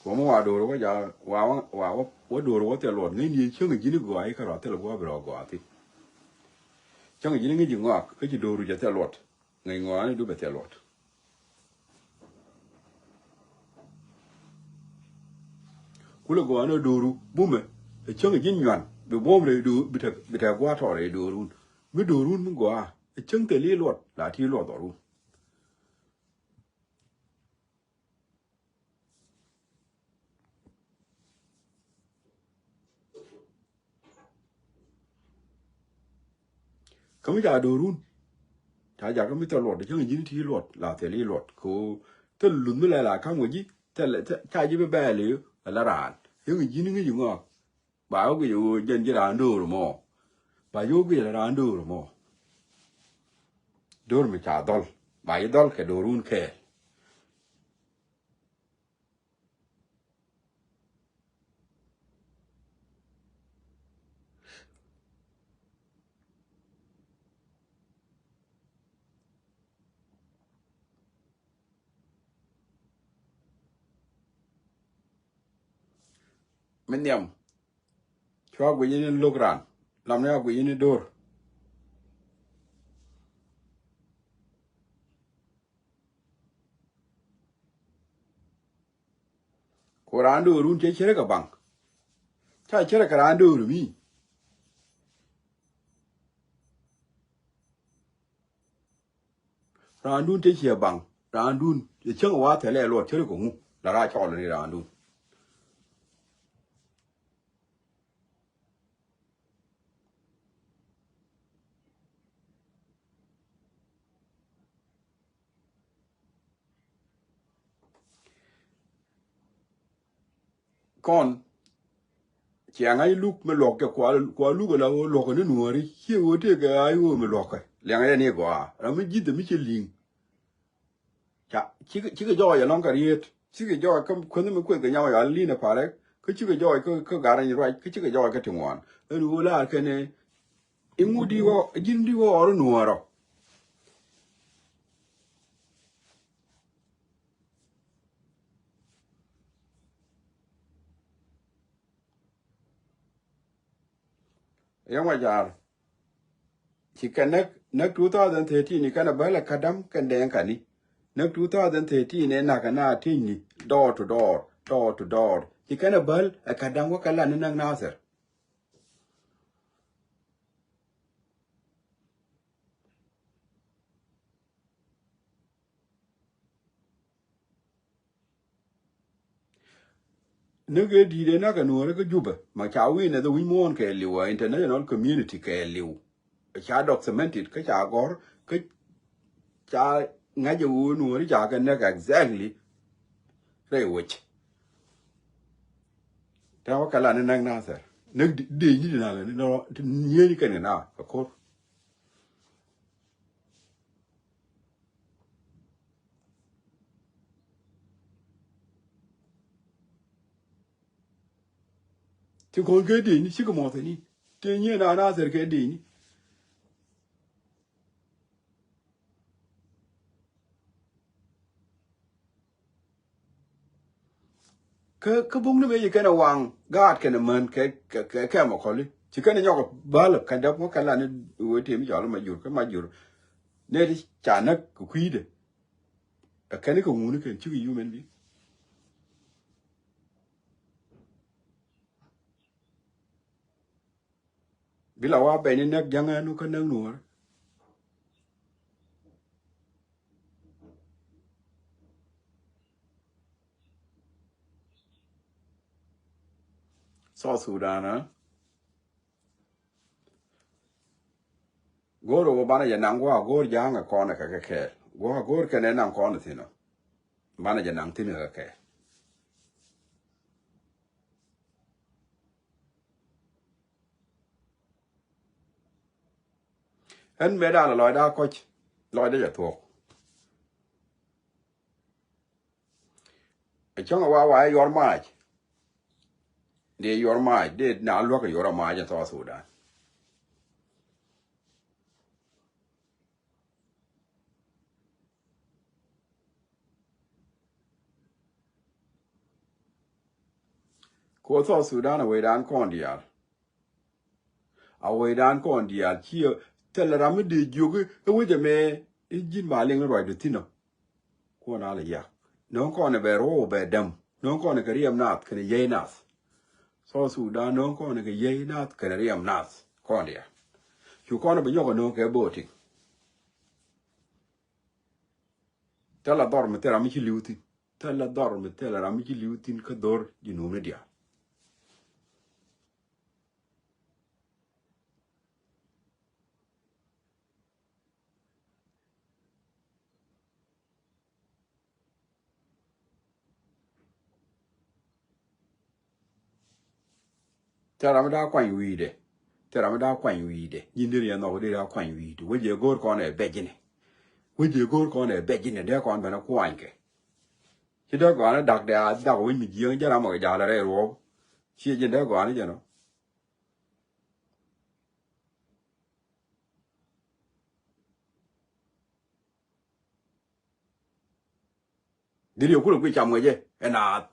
Kuɔmä wa do̱r wä ja wa wa wa wä do̱r wä thil luɔt ŋäcni cäŋ ji̱n i̱ gɔaa i̱ kärɔa thil gua̱a̱ bi rɔ gɔaa thi̱n. Cäŋ ji̱n i̱ ŋäc ji̱ ŋɔak kä ji̱ do̱r jɛ thil luɔt. Ŋäc ŋɔak ni dup ɛ thil luɔt. Kulɛ gɔaa ni do̱ru bumɛ ɛ cäŋ ji̱n nyuan bi buɔ̱m rɛy do̱r bi tɛ bi tɛ gua̱a̱ tɔɔr rɛy do̱run. Mi do̱run mi gɔaa ɛ cäŋ thil i̱ luɔt la ti luɔt dhɔrun. Kä mi ca do̱run ca jakä mi thil luɔt cäŋ ji̱n ti luɔt la thil i̱ luɔt ko thil luth mi lɛ la ka̱m wä ji̱ thil ca ji̱ bi bɛɛl i̱ ala raan cäŋ ji̱n ŋi̱c i̱ ŋɔak. Ba wä guic ɣöö jɛn ji̱ raan do̱r mɔ. Ba ji̱ wä guic la raan do̱r mɔ. Do̱r mi ca dhɔl ba ji̱ dhɔl kɛ do̱run kɛɛl. Mi nhiam cua guic ni lok ran lam ni a guic ni do̱r. Ku raan do̱run cɛ cärä kɛ baŋ. Ca cärä kɛ raan do̱r mi. Raandun te ciɛ baŋ raandun cɛ cäŋ wa thɛlɛ luɔt cärä kɛ ŋu la raa cɔl ni raandun. Kɔn ciɛ ŋa̱c luk mi luɔk kɛ kua luk ala ɣöö luɔk ni nuɔ̱ɔ̱ri ciɛ ɣöö tëëkɛ ɣa̱c ɣöö mi luɔk kɛ liɛŋ yɛ ni gɔaa ram mi ji̱th mi ci li̱ŋ. Ca cikɛ jɔɔc ɛlɔ̱ŋ kɛ rieet cikɛ jɔɔc kä kuänh mi kueth kɛ nyam ɣɔal li̱n ɛ parɛ kä cikɛ jɔɔc kä kä gar ni ruac kä cikɛ jɔɔc kä ti ŋuan. Ɛn ɣöö laar kɛn iŋu di wä ji̱n di wä ɣɔr nuɔɔrɔ. Riɛk Macar ci kɛ näk näk two thousand thirteen kɛn a bäl a kadam kɛn dɛŋ kani. Näk two thousand thirteen ɛ nak a na ti̱cni door to door door to door ci kɛn a bäl a kadam wä kɛ lan ni näk Nathir. Ni kɛ di̱i̱t ɛ nak ɛ nuɔ̱ɔ̱rä kä Jubɛ ma ca wi̱i̱ nɛ dhɛ wi̱c muɔ̱ɔ̱n kɛɛliw ɛ international community kɛɛliw. Ca documented kä ca gɔ̱r kä ca ŋa̱c ɛ ɣöö nuɔ̱ɔ̱ri ca kɛ näk exactly. Rɛy wec. Tɛ̈ wä kɛ la ni näk Nathir näk dee nyi di na kɛ ni nɔ ti nyieni kɛn kɛ na kɛ ko̱r. Ti kɔn kɛ dee ni cikɛ mɔth ni ti nyieni na Nathir kɛ dee ni. Kä kä buk ni bɛ yi kɛnɛ waŋ gaat kɛnɛ män kɛ kɛ kɛ kɛmɛ kɔli ci kɛnɛ nyɔk bäl kɛn däp ŋɔ kɛn la ni wee tëë mi cɔl ma jur kä ma jur. Nɛ ti ca näk kɛ kui̱dɛ. Ɛ kɛn kɛ ŋuni kɛn cikɛ human being. Bi la wa bɛny ni näk jäŋ ɛn wä kä näk nuɔɔr. South Sudan, eh? Go̱o̱r wä banɛ jɛ naŋ gua̱a̱ go̱o̱r ja̱a̱ŋ ɛ kɔn ɛ kɛ kɛ kɛɛl. Gua̱a̱ go̱o̱r kɛn ɛ naŋ kɔn ɛ thi̱n ɔ. Banɛ jɛ naŋ thi̱n ɛ kɛ kɛɛl. Ɛn mëë da̱a̱n lɔcda kɔc lɔcdä jɛ thuɔ̱k. Ɛ cäŋ ɛ wa wa ɛ yuɔr maac. Dee yuɔr maac dee na luäk ɛ yuɔr ɛ maac ɛ South Sudan. Ko South Sudan a wecdan kɔn diaal. A wecdan kɔn diaal ciɛ thilɛ ram mi dee jiök i̱ wec ɛmɛ i̱ ji̱n ba liŋ ni ruacdɛ thi̱n ɔ. Kuɔn a lɛ yak. No̱o̱ŋ kɔn ɛ bɛ ruɔ̱w bɛ däm. No̱o̱ŋ kɔn ɛ kɛ riɛm nath kɛnɛ yiey nath. South Sudan no̱o̱ŋ kɔn ɛ kɛ yiey nath kɛnɛ riɛm nath. Kɔn diaal. Cu kɔn ɛ bɛ nyɔk ɛ no̱o̱ŋ kɛ voting. Thilɛ dhɔr mi thilɛ ram mi ci li̱w thi̱n. Thilɛ dhɔr mi thilɛ ram mi ci li̱w thi̱n kä dhor ji̱ nuum ni diaal. Thil ram mi daa kuany wi̱i̱dɛ. Thil ram mi daa kuany wi̱i̱dɛ. Nyin deri yɛ nhɔk deri daa kuany wi̱i̱dɛ. Wec jɛ go̱o̱r kɔn ɛ bɛc inɛ. Wec jɛ go̱o̱r kɔn ɛ bɛc inɛ dee kɔn bɛn ɛ kuany kɛ. Ci dee gɔani dak dee a dak wec mi jiääŋ jɛ ram ɔ kɛ ja̱a̱l rɛy ruɔ̱ɔ̱p. Ci jɛ dee gɔani jɛ nɔ. Dhil yɛ kulɛ guic cam ŋäcɛ ɛ naath.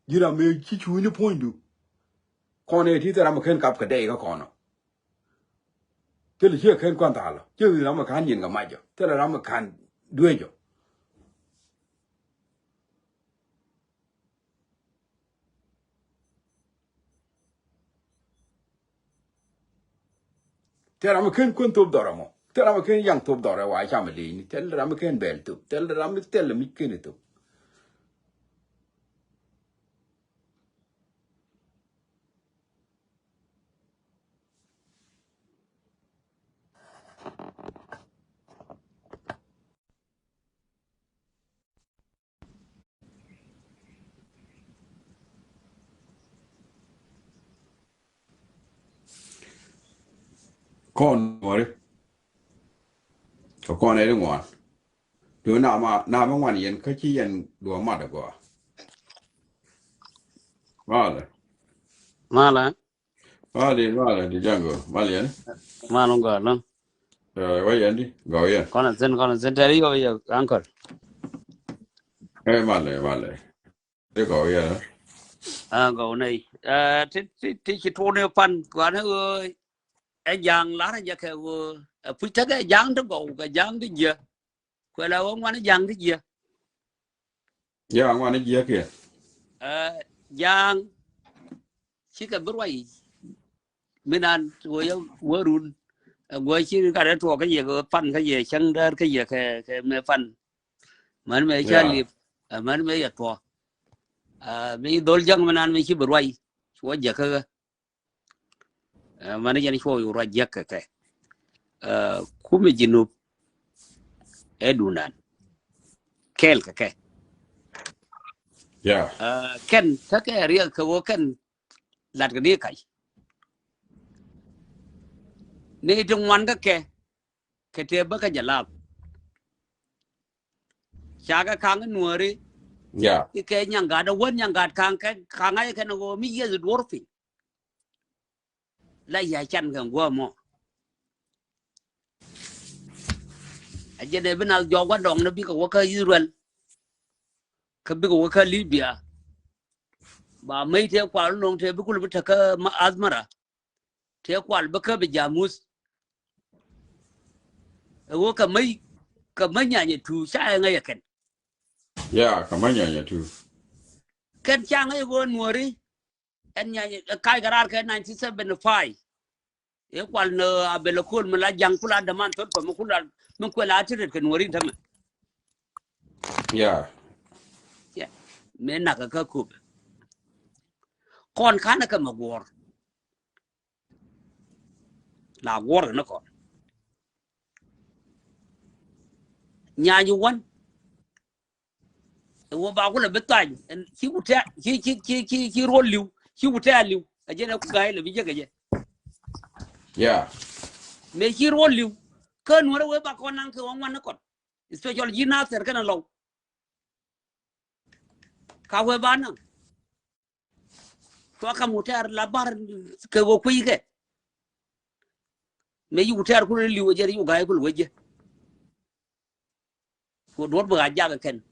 Ji̱ ram mëë ci cuuni puɔ̱nydu. Kɔn ɛ ti thil ram mi ken kap kɛ dɛy kä kɔn ɔ. Thilɛ ciɛ ken kuan thaal ɔ. Ciɛ ram mi ka̱n nyin kɛ mac ɔ. Thilɛ ram mi ka̱n dueec ɔ. Thil ram mi ken kuän thop dhɔr ɛmɔ. Thil ram mi ken yaŋ thop dhɔr ɛ wa cam ɛ leyni. Thil ram mi ken bɛl thop. Thil ram mi thil mi ken thop. Kɔn wari. Kɛ kɔn ɛ di ŋuan. Duɔ na ma na ma ŋuan yɛn kä ci yɛn duɔ mat agɔa. Malɛ. Malɛ. Malɛ, malɛ di jaŋ gɔ. Malɛ yɛn. Malɛ gɔ lɔn. Ɛ, wa yɛn di gɔ yɛn. Kɔn a zin, kɔn a zin tɛri yɔ yɔ ankɔl. Ɛ, malɛ, malɛ. Ti gɔw yɛ. A gɔw nɛy. Ɛ, ti, ti, ti ci tuuni pan guani ɣöö ɛ ja̱a̱ŋ lar jɛ kɛ ɣöö ɛ puc tekɛ ja̱a̱ŋ ti gɔw kɛ ja̱a̱ŋ ti jiɛ. Kuɛ la ɣöö ŋuani ja̱a̱ŋ ti jiɛ. Ya ŋuani jiɛ kiɛ. Ɛ, ja̱a̱ŋ cikɛ bi ruac. Minan wä yɛ wä run. Ɛ guɔ ci gat ɛ tuɔɔk kä yɛ kɛ pan kä yɛ cäŋ däär kä yɛ kɛ, kɛ mɛ pan. Män mɛ ca lip. Ɛ män mɛ yɛ tuɔɔk. Ɛ mi dhol ja̱ŋ minan mi ci bi ruac. Cuɔ jɛ kä ɣä. Ɛ män jɛn cuɔ yu ruac jɛ kɛ kɛ. Ɛ kumɛ ji̱ nup. Ɛ dunan. Kɛɛl kɛ kɛ. Ya. Ɛ kɛn kä kɛ riɛk kɛ wä kɛn lat kɛ ni kac. Ni ti ŋuan kä kɛ kɛ tëë bä kä jɛ lap. Ca kɛ kaŋ nuɔri. Ya. Ikɛ nyaŋ gat a wän nyaŋ gat kaŋ kɛ kaŋ a ikɛ ni ɣöö mi yieth duɔr piny. La ya can kɛ guɔ mɔ. A jɛ dee bi nath jɔk wa dɔŋ ni bikɛ wä kä Israel. Kä bikɛ wä kä Libya. Ba mey tëë kual nɔŋ tëë bi kul bi tä kä Asmara. Tëë kual bi kä bi jamuth. Ɛ wä kä mey kä mey nyanyɛ tu ca ɛ ŋäc ɛ kɛn. Ya kä mey nyanyɛ tu. Kɛn ca ŋäc ɛ wä nuɔri. Ɛn nyanyɛ ɛ kac kɛ raar kɛ nineteen seventy-five. Ëë kual ni Abel Akol mi la jaŋ kula däman thot pä mi kula mi kuɛ la ti ret kɛ Nuɔri tämɛ. Yeah. Yeah. Mëë nak kä Köpɛ. Kɔn kanɛ kɛ mɛ guɔ̱ɔ̱r. La guɔ̱ɔ̱r kɛ ni kɔn. Nyaany wän. Ɛ wä ba kulɛ bi thany. Ci ku tɛ ci ci ci ci ci ruɔl liw. Ci ku tɛ liw. Ɛ jɛn ɛ ku ga̱a̱c lɛ bi jek ɛ jɛ. Yeah. Mëë ci ruɔl liw. Kä Nuɔrɛ wee ba kɔn naŋ kɛ wä ŋuan ni kɔn. Especially ji̱ Nathɛr kɛnɛ Lɔw. Ka wee ba naŋ. Cua kam wutɛɛr la bar kɛ wä kui̱ kɛ. Mëë yi wutɛɛr kulɛ liw wä jɛ ri wä ga̱a̱c kulɛ wä jɛ. Ku duɔ̱t bi ɣaa jak kɛn.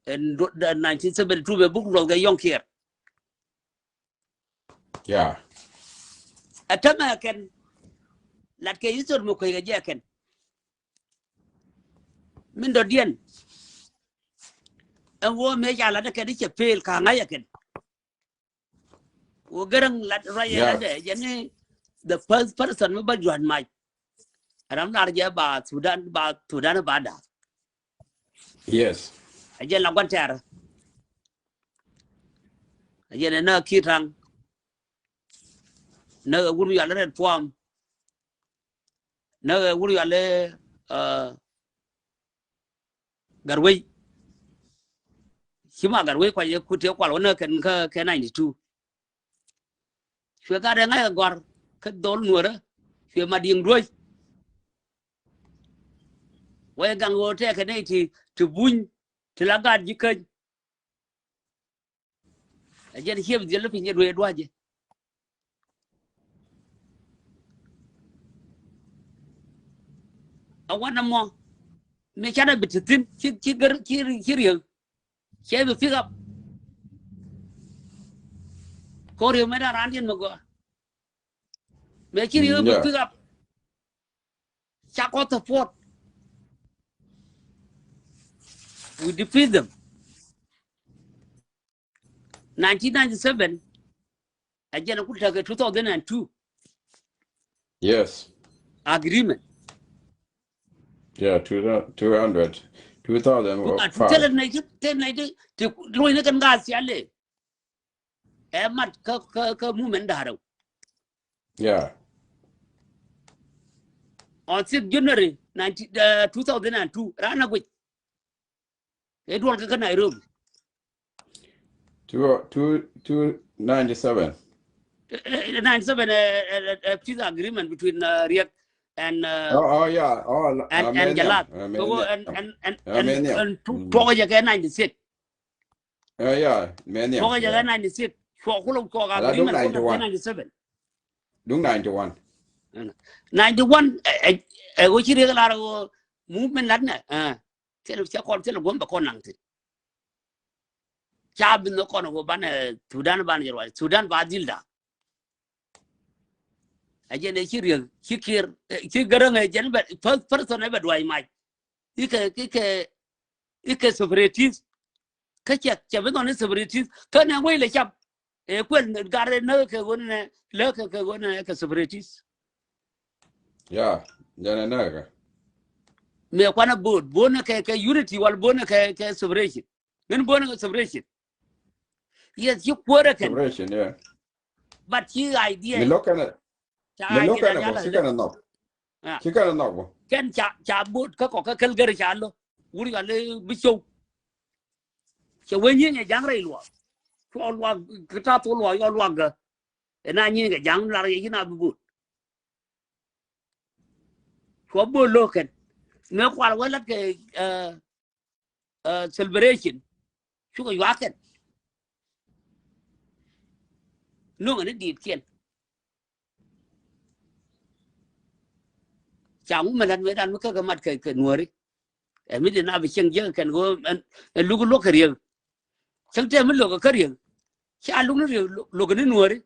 Ɛn duɔ̱t nineteen seventy two bɛ buk luɔth kɛ yɔŋ kiɛɛr. Yeah. Ɛ tämɛ kɛn. Lat kɛ history mi kui̱ kɛ jɛ kɛn. Min dɔ̱diɛn. Ɛn wä mëë ca lat kɛn i̱ cɛ pel ka ŋa̱c ɛ kɛn. Wä Gäräŋ lat ruac ɛ lat ɛ jɛn ni the first person mi bä jua̱n mac. Ram lar jɛ ba Sudan ba Sudan ba da̱a̱k. Yes. Ɛ jɛn la gua̱n tɛɛr. Ɛ jɛn ɛ näk Ki̱i̱t Raŋ. Näk ɛ wur mi yual ɛ Red Puam. Näk ɛ wur yual ɛ Garwey. Ci ma Garwey kuac ɛ kut tëë kual wä näk kɛn kä kɛ ninety two. Cuɛ gat ɛ ŋa̱c ɛ gɔ̱a̱r kä dhol Nuɔrä. Cuɛ ma diŋ duɔ̱c. Wä ɛ gaŋ ɣöö tɛkɛ nɛy ti ti buny ti la gat ji̱ käny. Ɛ jɛn ciep dhiel piny ɛ duee dua̱cɛ. A wan ɛmɔ mi canɛ bi ti thi̱n ci ci gär ci ci riek. Cɛ bi pick up. Kɔ riek mɛ dan raan diɛn mɛ gɔaa. Mɛ ci riek bi pick up. Ca kɔ support. We defeat them. Nineteen ninety-seven. A jɛn a kul tekɛ two thousand and two. Yes. Agreement. Yeah, two hundred, two thousand. Tɛlɛ nɛy ti tɛlɛ nɛy ti ti luɔ̱ny ni kɛn gas yalɛ. Ɛ mat kä kä kä movement da̱rä. Yeah. On six January nineteen, uh, two thousand and two, raan a guic. Ɛ duɔl kä kä Nairobi. Two, two, two ninety-seven. Eh, eh, ninety-seven, eh, eh, eh, peace agreement between, uh, Riek and, uh, oh, oh, yeah, oh, and, and Jalat. And and and and and tuɔk jɛ kɛ ninety-six. Uh, yeah, mɛn ya. Tuɔk jɛ kɛ ninety-six. Tuɔk kulɛ tuɔk agreement kulɛ kɛ ninety-seven. Duŋ ninety-one. Ninety-one, eh, eh, eh, wä ci Riek lar wä movement lat nɛ. Eh. Thil cɛ kɔn thil guɔ̱m bɛ kɔn naŋ thi̱n. Ca bi nhök kɔn ɣöö banɛ Thudan banɛ jɛ ruac Thudan ba dhil da̱a̱k. Ɛ jɛn ɛ ci Riek ci Kiir, eh, ci Gäräŋ ɛ jɛn bɛ first person ɛ bɛ duac mac. Ikɛ ikɛ ikɛ separatist. Kä cɛ cɛ bi nhɔn i̱ separatist kä nɛ wec lɛ cap. Ɛ kuɛl gat rɛ näk kɛ ɣöö nɛ lä kɛ kɛ ɣöö nɛ kɛ separatist. Ya jɛn ɛ näk kɛ. Mëë kuanɛ bo̱o̱t bo̱o̱t nɛ kɛ kɛ unity wal bo̱o̱t nɛ kɛ kɛ separation. Ŋän bo̱o̱t nɛ kɛ separation. Yes, ci kuäärä kɛn. Separation, yeah. But ci idea mi lo̱k kɛnɛ. Ca mi lo̱k kɛnɛ bɔ ci kɛnɛ nhɔk. Ci kɛnɛ nhɔk bɔ. Kɛn ca ca bo̱o̱t kä kɔk kä käl gär ca lo̱ wur yɔal bi cio̱w. Cɛ wee nyieny ɛ ja̱ŋ rɛy luaak. Cuɔ luaak kä ta̱a̱ thok luaak yɔal luaak gä. Ɛ na nyieny kɛ ja̱ŋ lar yɛ ci na bi bo̱o̱t. Cuɔ bo̱o̱t lo̱k kɛn mëë kual wee lat kɛ celebration. Cukɛ yuaak kɛn. No̱ŋɛ ni di̱i̱t kiɛn. Ca ŋu mɛ la̱t mëë dan mi käk kɛ mat kɛ kɛ Nuääri. Ɛ mi di na bi cieŋ jiäk kɛn ɣöö ɛn luk luɔk kɛ Riek. Cäŋ tɛm mi lo̱k kɛ kä Riek. Ca luk ni Riek lo̱k ni Nuääri.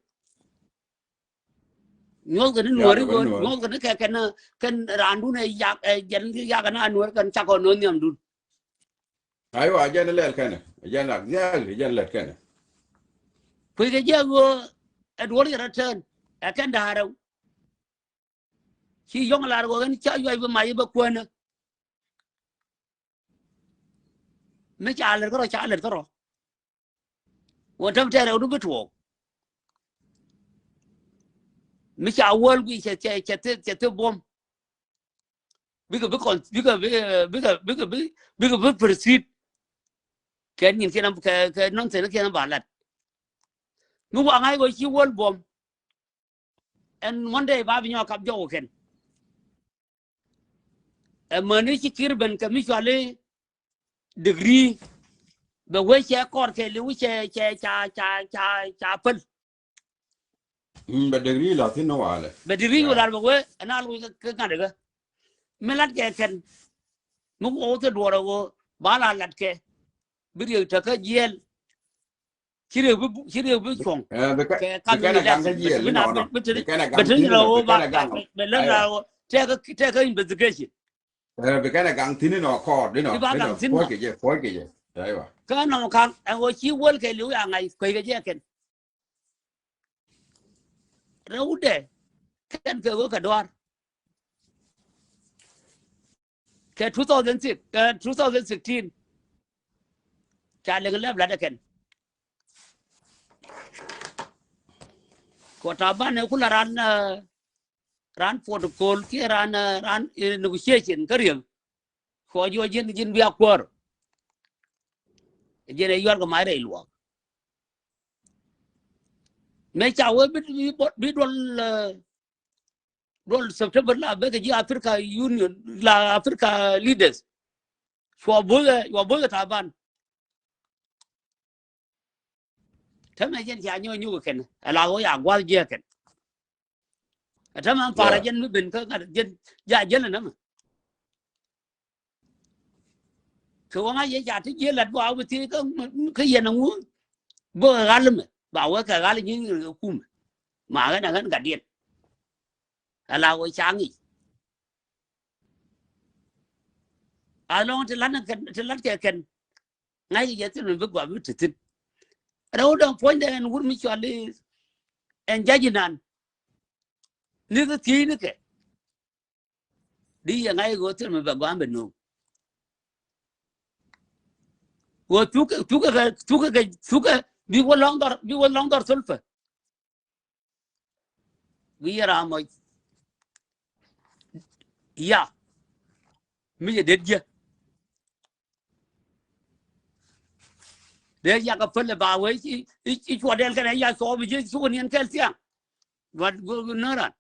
Nyuɔ̱thkɛ ni Nuääri ɣöö nyuɔ̱thkɛ ni kɛ kɛn kɛn raandun ɛ yak ɛ jɛn yak kɛn a Nuääri kɛn cakɔ no̱o̱ŋ nhiamdun. Aywa, a jɛn lɛl kɛnɛ a jɛn lak dhiaal a jɛn lɛl kɛnɛ. Kui̱ kɛ jiɛk ɣöö ɛ duɔ̱ɔ̱r yɛ rɔ tɛn ɛ kɛn da̱a̱r rɛw. Ci yɔ̱ŋ lar kɔ kɛn ca yuac bi mac bä kuänä. Mi ca lɛt kärɔ ca lɛt kärɔ. Wä täm tɛɛrɛ wä du bi tuɔɔk. Mi ca wäl gui cɛ cɛ cɛ thil cɛ thil buɔ̱m. Bikɛ bi kɔn bikɛ bi bikɛ bikɛ bi bikɛ bi proceed. Kɛ nyin kiɛn kɛ kɛ nɔn thil kiɛn ba lat. Mi wa ŋa̱c kɔ ci wäl buɔ̱m. Ɛn Monday ba bi nyɔk kap jɔk kɛn. Ɛ mäni ci Kiir ben kɛ mi cuali degree. Bɛ wee cɛ kɔr kɛ liwi cɛ cɛ ca ca ca ca päl. Mm, bɛ degree la thin walɛ. Bɛ degree walɛ bɛ wee ɛn a loc kɛ ŋa̱t kɛ. Mi lat kɛ kɛn. Mi wä wä thil duɔrɛ wä ba la lat kɛ. Bi riek tekä jiɛl. Ci riek bi ci riek bi cuɔ̱ŋ. Kɛ kam ni lɛk bi na bi tin bi tin la wä ba bɛ lɛ la wä tɛk tɛk investigation. Bi kɛn a gaŋ thin inɔ kɔɔr inɔ. Bi ba gaŋ thin inɔ. Puɔc kɛ jɛ puɔc kɛ jɛ. Kä nɔmɔ kaŋ ɛn wä ci wäl kɛ liw ya ŋa̱c kuec kɛ jɛ kɛn. Rɛwdɛ kɛn kɛ wä kɛ duaar. Kɛ two thousand six kɛ two thousand sixteen. Ca liŋ lɛp lat ɛ kɛn. Kɔ Taban ɛ kulɛ ran ran protocol kiɛ ran ran negotiation kä riek. Kɔ jiɔ jiɛn jiɛn bia kuäär. Jiɛn ɛ yuar kɛ mac rɛy luɔk. Mɛ ca wee bi bi duɔl duɔl September la bekɛ ji̱ Africa Union la Africa leaders. Cua bo̱thɛ cua bo̱thɛ Taban. Tämɛ jɛn ca nyɔk nyuk kɛn ɛ la ɣöö ya gua̱th jiɛ kɛn. Ɛ tämɛ parɛ jɛn mi ben kä ŋa̱t jɛn ja jɛn ɛ nämɛ. Kɛ wä ŋa̱c yɛ ca ti jiɛ lat bä a wä thiec kä yɛn ɛŋu. Bä kɛ ɣal mɛ ba wä kɛ ɣal nyi kɛ kumɛ. Ma ɣän ɛ ɣän gatdiɛn. Ɛ la wä ca ŋic. A lɔŋ ti lat kɛ ti lat kɛ kɛn. Ŋa̱c yɛ thil mi bi gɔaa bi ti thin. Rɛw dɔ̱ŋ puɔ̱nydɛ ɛn wur mi cɔal i̱ ɛn ja̱c inan. Ni kɛ thiec ni kɛ. Di yɛ ŋa̱c ɣöö thil mi bɛ gɔaa bɛ no̱o̱ŋ. Ɣöö thukɛ thukɛ kɛ thukɛ kɛ thukɛ bi wä lɔ̱ŋ dhɔr bi wä lɔ̱ŋ dhɔr thulpɛ. Wi̱i̱ yɛ ram mɔc. Ya mi yɛ det jiɛ. Dee yak a päl ɛ ba wee i̱ cuɔt dɛl kɛnɛ ya cuɔp i̱ jiɛ cuk niɛn kɛl thiaŋ. Luat go̱o̱k nä ran.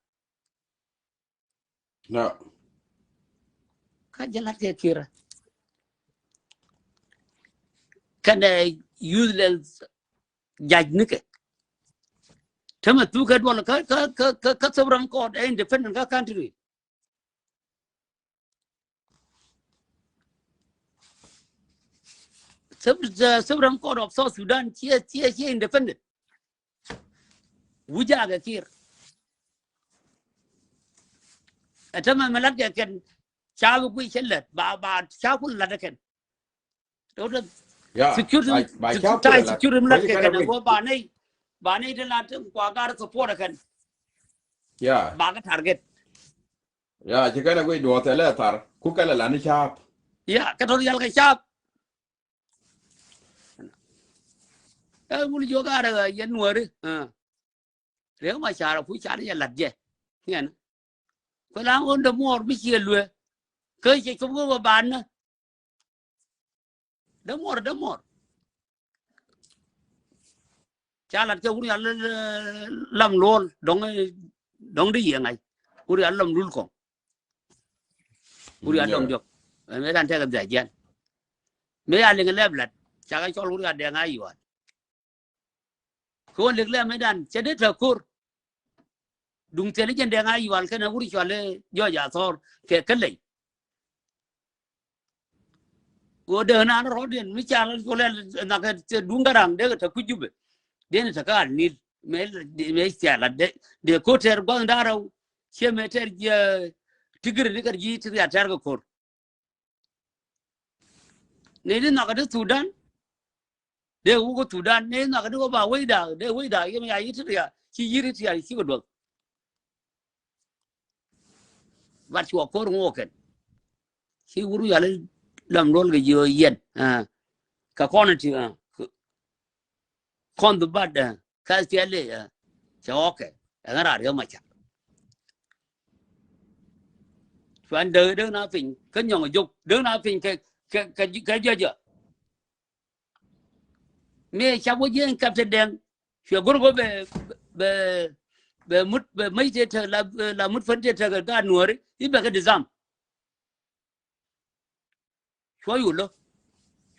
Kä jɛ lat kɛ Kiir. Kɛnɛ useless judge nikɛ. Tämɛ thukɛ duɔl kä kä kä kä Supreme Court ɛ independent kä country. Supreme Court of South Sudan ciɛ ciɛ ciɛ independent. Wujakɛ Kiir. Ɛ tämɛ mi latkɛ kɛn ca bi guic cä lät ba ba ca kun latkɛ kɛn. Tɔtɔ security, security mi latkɛ kɛn ɛ wä ba nɛy ba nɛy ti la tin kua gar support ɛ kɛn. Ba kɛ target. Ya ci kɛn ɛ guic duɔth ɛ lɛ thar ku kɛ lɛ lani caap. Ya kɛ tɔt yal kɛ caap. Ɛ wul jiök a rɛ yɛn nuɔri. Riek ma car a puc car yɛ lat jɛ. Ŋɛn kuɛ la ŋun dämuɔɔr mi ciɛ luee. Kä ciɛ cop kä wä ban nä. Dämuɔɔr dämuɔɔr. Ca lat kɛ wur yal lam luɔl dɔŋ dɔŋ di yiëŋ ŋa̱c. Wur yal lam lul kɔŋ. Wur yal dɔŋ diɔk. Mëë dan tɛk a dhiac jian. Mëë ya liŋ lɛp lat ca kɛ cɔl wur yal dɛŋ a yual. Kɛ wä lek lɛmɛ dan cɛ dee tɛ ko̱r. Duŋ thil jɛn dɛŋ a yual kɛnɛ wur cual jɔc a thɔr kɛ kä ley. Wä dee nan rɔɔdiɛn mi ca la cual ɛ nhakɛ duŋ Garaŋ dee kɛ tɛ kui̱ Jubɛ. Dee ni tɛ kä al nil mɛ mɛ cia la dee ko̱r tɛr gua̱th da̱rɛ. Ciɛ mɛ tɛr jiɛ tigir ni kɛ ji̱ ti riat tɛr kɛ ko̱r. Nɛy ti nhɔakä ti Thudan. Dee wuk kä Thudan nɛy ti nhɔakä ti wä ba wecda dee wecda yɛm ya yi̱ ti rial ci yi̱ ri ti rial ci kɛ duɔth. Bat cuɔ ko̱r ŋo̱o̱kɛn. Ci wur yal i̱ lam duɔl kɛ jiö yɛn. Kɛ kɔn ti kɔn dhi bat kä thiali. Cɛ ɣɔkɛ ɛŋä raar yɔm a cak. Cuan dee dee na piny kä nyɔŋ jok dee na piny kɛ kɛ kɛ jɔjɔ. Mi cap wä jiɛn kap te dɛŋ. Cuɛ go̱r go̱ bɛ bɛ bɛ mut bɛ mec te te la la mut fen te te kɛ gaat nuɔri i̱ bɛ kɛ disarm. Cuɔ yul lo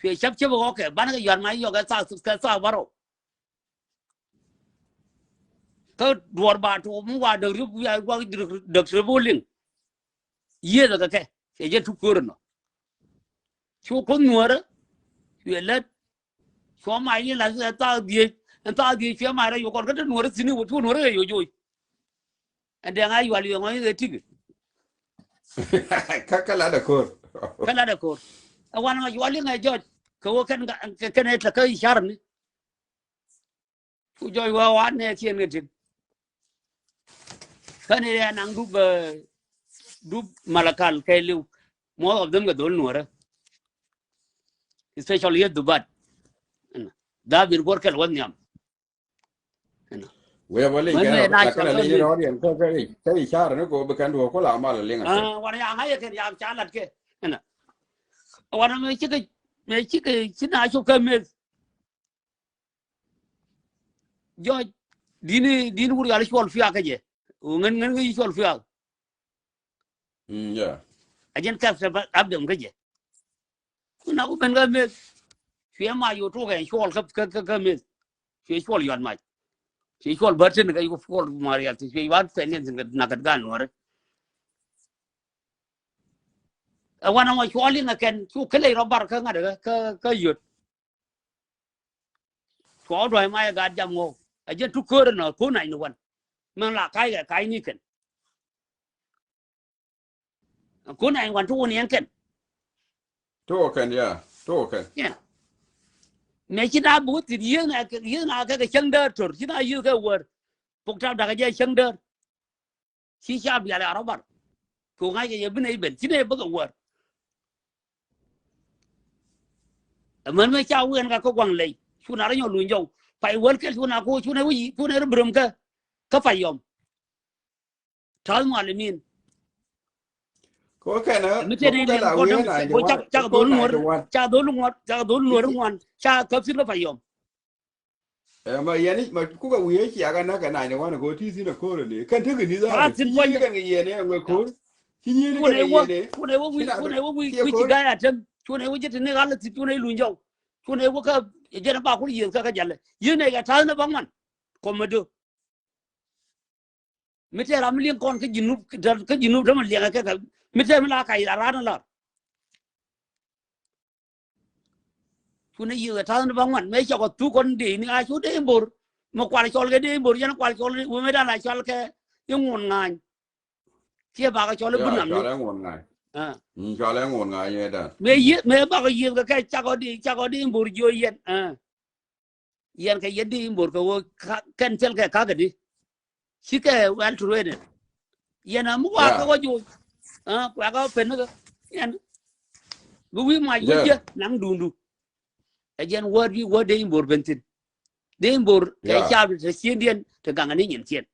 cuɛ cap cep ɣɔkɛ banɛ kɛ yuan ma yɔkɛ tha kɛ tha baro. Kä duɔr ba tuɔk mi wa däk rip wa däk rip wä liŋ. Yiëëth kɛ kɛ cɛ jɛ tuk köör nɔ. Cu kuoth nuɔrä cuɛ lät. Cuɔ mac ni la thaak dhiec ɛn thaak dhiec cuɛ mac rɔ yokɔn kä te nuɔrä thi̱n iwä cu nuɔrä kɛ yoc yoc. Ɛn dɛŋ a yual yɔŋ ɔny kɛ tik. Kä kä lat ɛ ko̱r. Kä lat ɛ ko̱r. Ɛ wan ŋa yual iŋɛ jɔc kɛ wä kɛn kɛn ɛ tɛ kä icar ni. Cu jɔc wä wan nɛ kiɛn kɛ tin. Kä ni ɛ naŋ dup dup malakal kɛ liw. Most of them kɛ dhol nuɔrä. Especially yɛ dhubat. Dhabir guɔr kɛl wä nhiam. Wee bä liŋ kɛn na kɛn liŋ rɔɔd yɛn kä kä kä icar ni ko bi kɛn duɔ kula mal liŋ a. Wan ya ŋa yɛ kɛn ya ca lat kɛ. Wan mɛ cikɛ mɛ cikɛ ci na cop kä meth. Jɔc dini dini wur yal cuɔl fiak kä jɛ. Ŋän ŋän ŋän cuɔl fiak. Mm, yeah. A jɛn kɛp sɛ ba abdom kä jɛ. Kuna ku ben kä meth. Cuɛ ma yo tuk ɛ cuɔl kä kä kä meth. Cuɛ cuɔl yuat mac. Cuɛ cuɔl bär tin kä cuɔl ma rial ti cuɛ yuat pɛn ni tin na kat gan nuɔrɛ. Ɛ wan ɛ ŋɔ cuɔl in ɛ kɛn cu kele rɔ bar kä ŋa̱t kä kä yöt. Cuɔ duɔ̱c ma yɛ gat jam ŋɔw. Ɛ jɛn tuk köör ɛnɔ kun nine one. Mɛn la ka̱c kɛ ka̱c ni kɛn. Kun nine one tuk wun yɛn kɛn. Tuk kɛn ya tuk kɛn. Mɛ ci na bi wä thit yieth na kɛ yieth na kɛ kɛ cäŋ däär tör ci na yieth kɛ wär. Pok tap dakɛ jɛ cäŋ däär. Ci ca bial ya rɔbar. Ku ŋa̱c kɛ yɛ bi nɛy ben ci nɛy bäkɛ wäär. Ɛmän mɛ ca wien ka kä guaŋ lɛy cu na rɔ nyɔk luny jɔw. Pay wäl kɛl cu na ko cu nɛy wä yi cu nɛy rɔ bi röm kä kä pay yɔm. Ta̱th mualimin. Ko kɛn mi tɛn ni liɛn kɔn däŋ bo cak cak dhol nuɔr cak dhol nuɔr cak dhol nuɔr ŋuan ca käp thil kä pay yɔm. Ɛ ma yɛn i̱ ma kukɛ wi̱i̱ ɛ ciakä näk kɛ nine one kɛ ɣöö ti thi̱n ɛ ko̱r ɛ lëë kɛn tekɛ ni̱th a ti yi̱i̱ kɛn kɛ yɛn ɛ ŋuɛ ko̱r. Ci nyi̱i̱n kɛn kɛ yɛn ɛ cunɛ wä wi̱i̱ cunɛ wä wi̱i̱ wi̱i̱ ci ga̱a̱c a tem cunɛ wä ji̱ ti ni ɣa̱l ɛ thi̱t cunɛ luny jɔw. Cunɛ wä kä jɛn ɛ ba kul yiëth kä kä jalɛ yi̱n ɛ kɛ ta̱th ni bä ŋuan. Kɔmɛ dö mi tɛɛr ram mi liŋ kɔn kä ji̱ nup kä ji̱ nup tämɛ liɛŋɛ kɛ kɛ mi tɛɛr mi la kac la ran lar. Cunɛ yiëë kɛ ta̱th ni bä ŋuan mëë cɔk ɔ thuk kɔn dee ni a cu dee bor. Mɛ kual cɔl kɛ dee bor yɛn kual cɔl wee mëë dan a cɔl kɛ i̱ ŋuɔn ŋa̱a̱ny. Ciɛ bakɛ cɔl i̱ bi nam ni. Cɔl ɛ ŋuɔn ŋa̱a̱ny. Mëë yiëë mëë bakɛ yiëë kɛ kɛ cak ɔ dee cak ɔ dee bor jiö yɛn. Yɛn kɛ yɛn di i̱ mbor kɛ ɣöö kɛn thil kɛ ka̱kä di. Cikɛ wɛl turueeni yɛn a mi wakä wä juuc. Kuɛkä pen ni kɛ yɛn bi wi̱i̱ mac wä jiɛ naŋ duundu. Ɛ jɛn wäär bi wäär dee i̱ mbor ben thi̱n dee i̱ mbor kɛ caap te ciëndiɛn te gaŋɛ ni nyin ciɛn.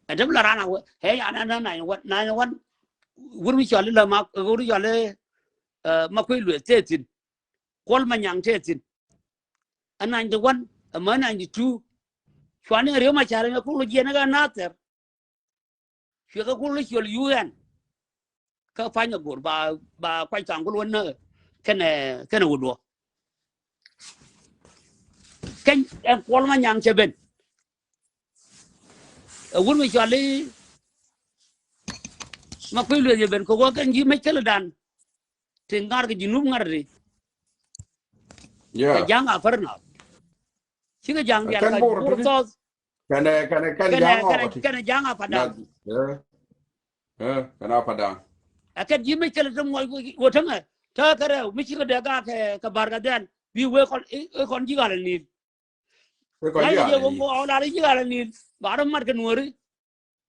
Ɛ däm la ran a wä ɛ ya na na nine one nine one. Wur mi cɔl ilä ma wur mi cɔl ma kui̱ lueth te thi̱n. Kuɔl ma nyaŋ te thi̱n. Ɛ ninety one ɛ mä ninety two. Cuani ɛ ri̱w ma ca̱r ɛ kul jiɛn ɛ ka nathɛr. Cuɛ kɛ kul ciöl U N. Kä pa̱ny ɛ go̱r ba ba kuac thaŋ kul wä näk kɛnɛ kɛnɛ wä duɔ. Keny ɛn kuɔl ma nyaŋ cɛ ben. Ɛ wur mi cuali ma kui̱ lueth yɛ ben kɛ wä kɛn ji̱ mec kälɛ dan. Ti ŋar kɛ ji̱ nup ŋar ri. Kɛ ja̱ŋ a pär nath. Cikɛ ja̱ŋ dial ka bur thɔth. Kɛnɛ kɛnɛ kɛnɛ ja̱ŋ a kɛnɛ ja̱ŋ a padaŋ. Kɛnɛ a padaŋ. Ɛ kɛn ji̱ mec kälɛ ti muɔc wä tämɛ. Tä kɛ rɛw mi cikɛ dee gak kɛ bar kɛ dhɛl bi wee kɔn ji̱ gal nil. Ŋa̱c jɛ wä ŋuɔ lar ji̱ gal nil ba rɔ mat kɛ nuɔri.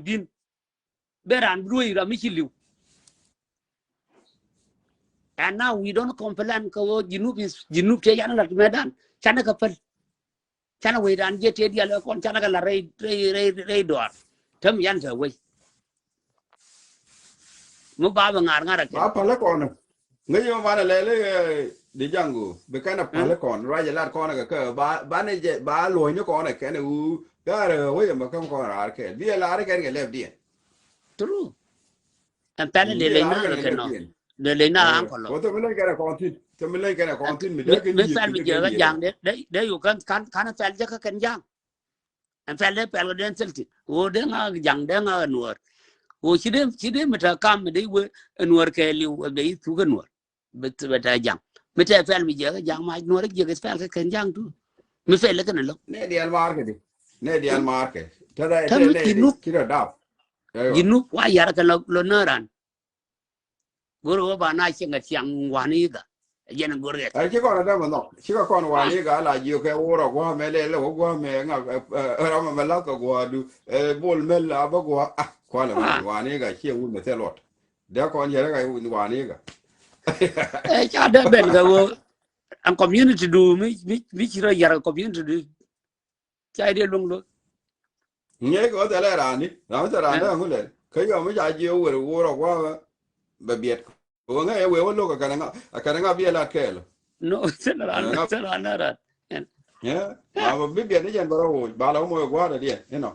Junubin. Bɛ raan bi ruɔ̱c ram mi ci li̱w. And now we don't complain kä ɣöö Junub is, Junub tëë yan lat mɛtdan. Canɛ kɛ päl. Canɛ wecdan jiɛ tëë diaal ɛ kɔn canɛ kɛ lat rɛy, rɛy, rɛy, rɛy dɔaar. Täm yan te wec. Mi ba bɛ ŋa̱r ŋa̱r ɛ kɛn. Ba päl ɛ kɔn. Ŋäc yɛ manɛ lɛl, eh, di jaŋ ɣöö bi kɛn ɛ päl ɛ kɔn. Ruac ɛ lat kɔn ɛ kɛ kɛ ba, ba ni jɛ, ba luɔ̱c ni kɔn ɛ kɛn ɛ ɣöö. Ga̱rɛ wec ɛmɛ käm kɔn raar kɛn. Bi ɛ lar ɛ kɛn kɛ lɛpdiɛn. True. Ɛn pɛl in dee leny na kɛ nɔ. Dee leny na aŋkɔl lɔ. Wä thom mi leny kɛn ɛ kɔn thin. Thom mi leny kɛn ɛ kɔn thin mi dee kɛ mi pɛl mi jiɛ kä ja̱a̱ŋ dee, dee, dee yuk kän, kän, kän pɛl jɛ kä kɛn ja̱a̱ŋ. Ɛn pɛl dee pɛl kɛ dee thil thin. Wä dee ŋa ja̱a̱ŋ dee ŋa nuɔr. Wä ci dee, ci dee mi te kam mi dee wä nuɔr kɛ liw wä dee thuk kɛ nuɔr. Bɛ, bɛ tɛ ja̱ŋ. Mi tɛ pɛl mi jiɛ kɛ ja̱ŋ ma nuɔr jiɛ kɛ pɛl kɛ kɛn ja̱ŋ tu. Mi pɛl kɛ ni lɔ. Nɛ diɛl maar kɛ di. Nɛ diɛl maar kɛ. Tɛ dɛ, tɛ mi nɛ di. Junub. Ci dɛ dap. Junub wa yar kɛ lɔ, lɔ nä ran. Gor wä ba na cieŋ kɛ ciaŋ wan iga. Jɛn gor yɛ. Ɛ ci kɔn dɛ mɛ nhɔk. Ci kɛ kɔn wan iga la jiö kɛ wurɔ guɔ mɛ lɛ lɛ wä guɔ mɛ ŋa, ɛ, ɛ, ram mɛ la kɛ guɔ du. Ɛ, bol mɛ la bä guɔ. Ah, kualɛ mɛ wan iga ci wun mɛ thɛ luɔt. Dee kɔn yɛrɛ ka wani ka. Ɛ ca dee ben kɛ wä. An community du mi, mi, mi ci rɔ yɛrɛ community du. Ca dee luŋ lo. Ŋee kɛ wä thɛlɛ rani, rani thɛ rani ŋu lɛ. Kɛ yɔ mi ca jiɛ wɛr wurɔ wa bɛ biɛt. Wä ŋee wee wä lo kɛ kɛnɛ ŋa, kɛnɛ ŋa biɛ lat kɛɛl. No, thɛlɛ rani, thɛlɛ rani rat. Ɛ, ma bɛ bi biɛt ni jɛn bɛ rɔ wä, ba la wä mɔ wä gua̱a̱r dɛ diɛ, you know.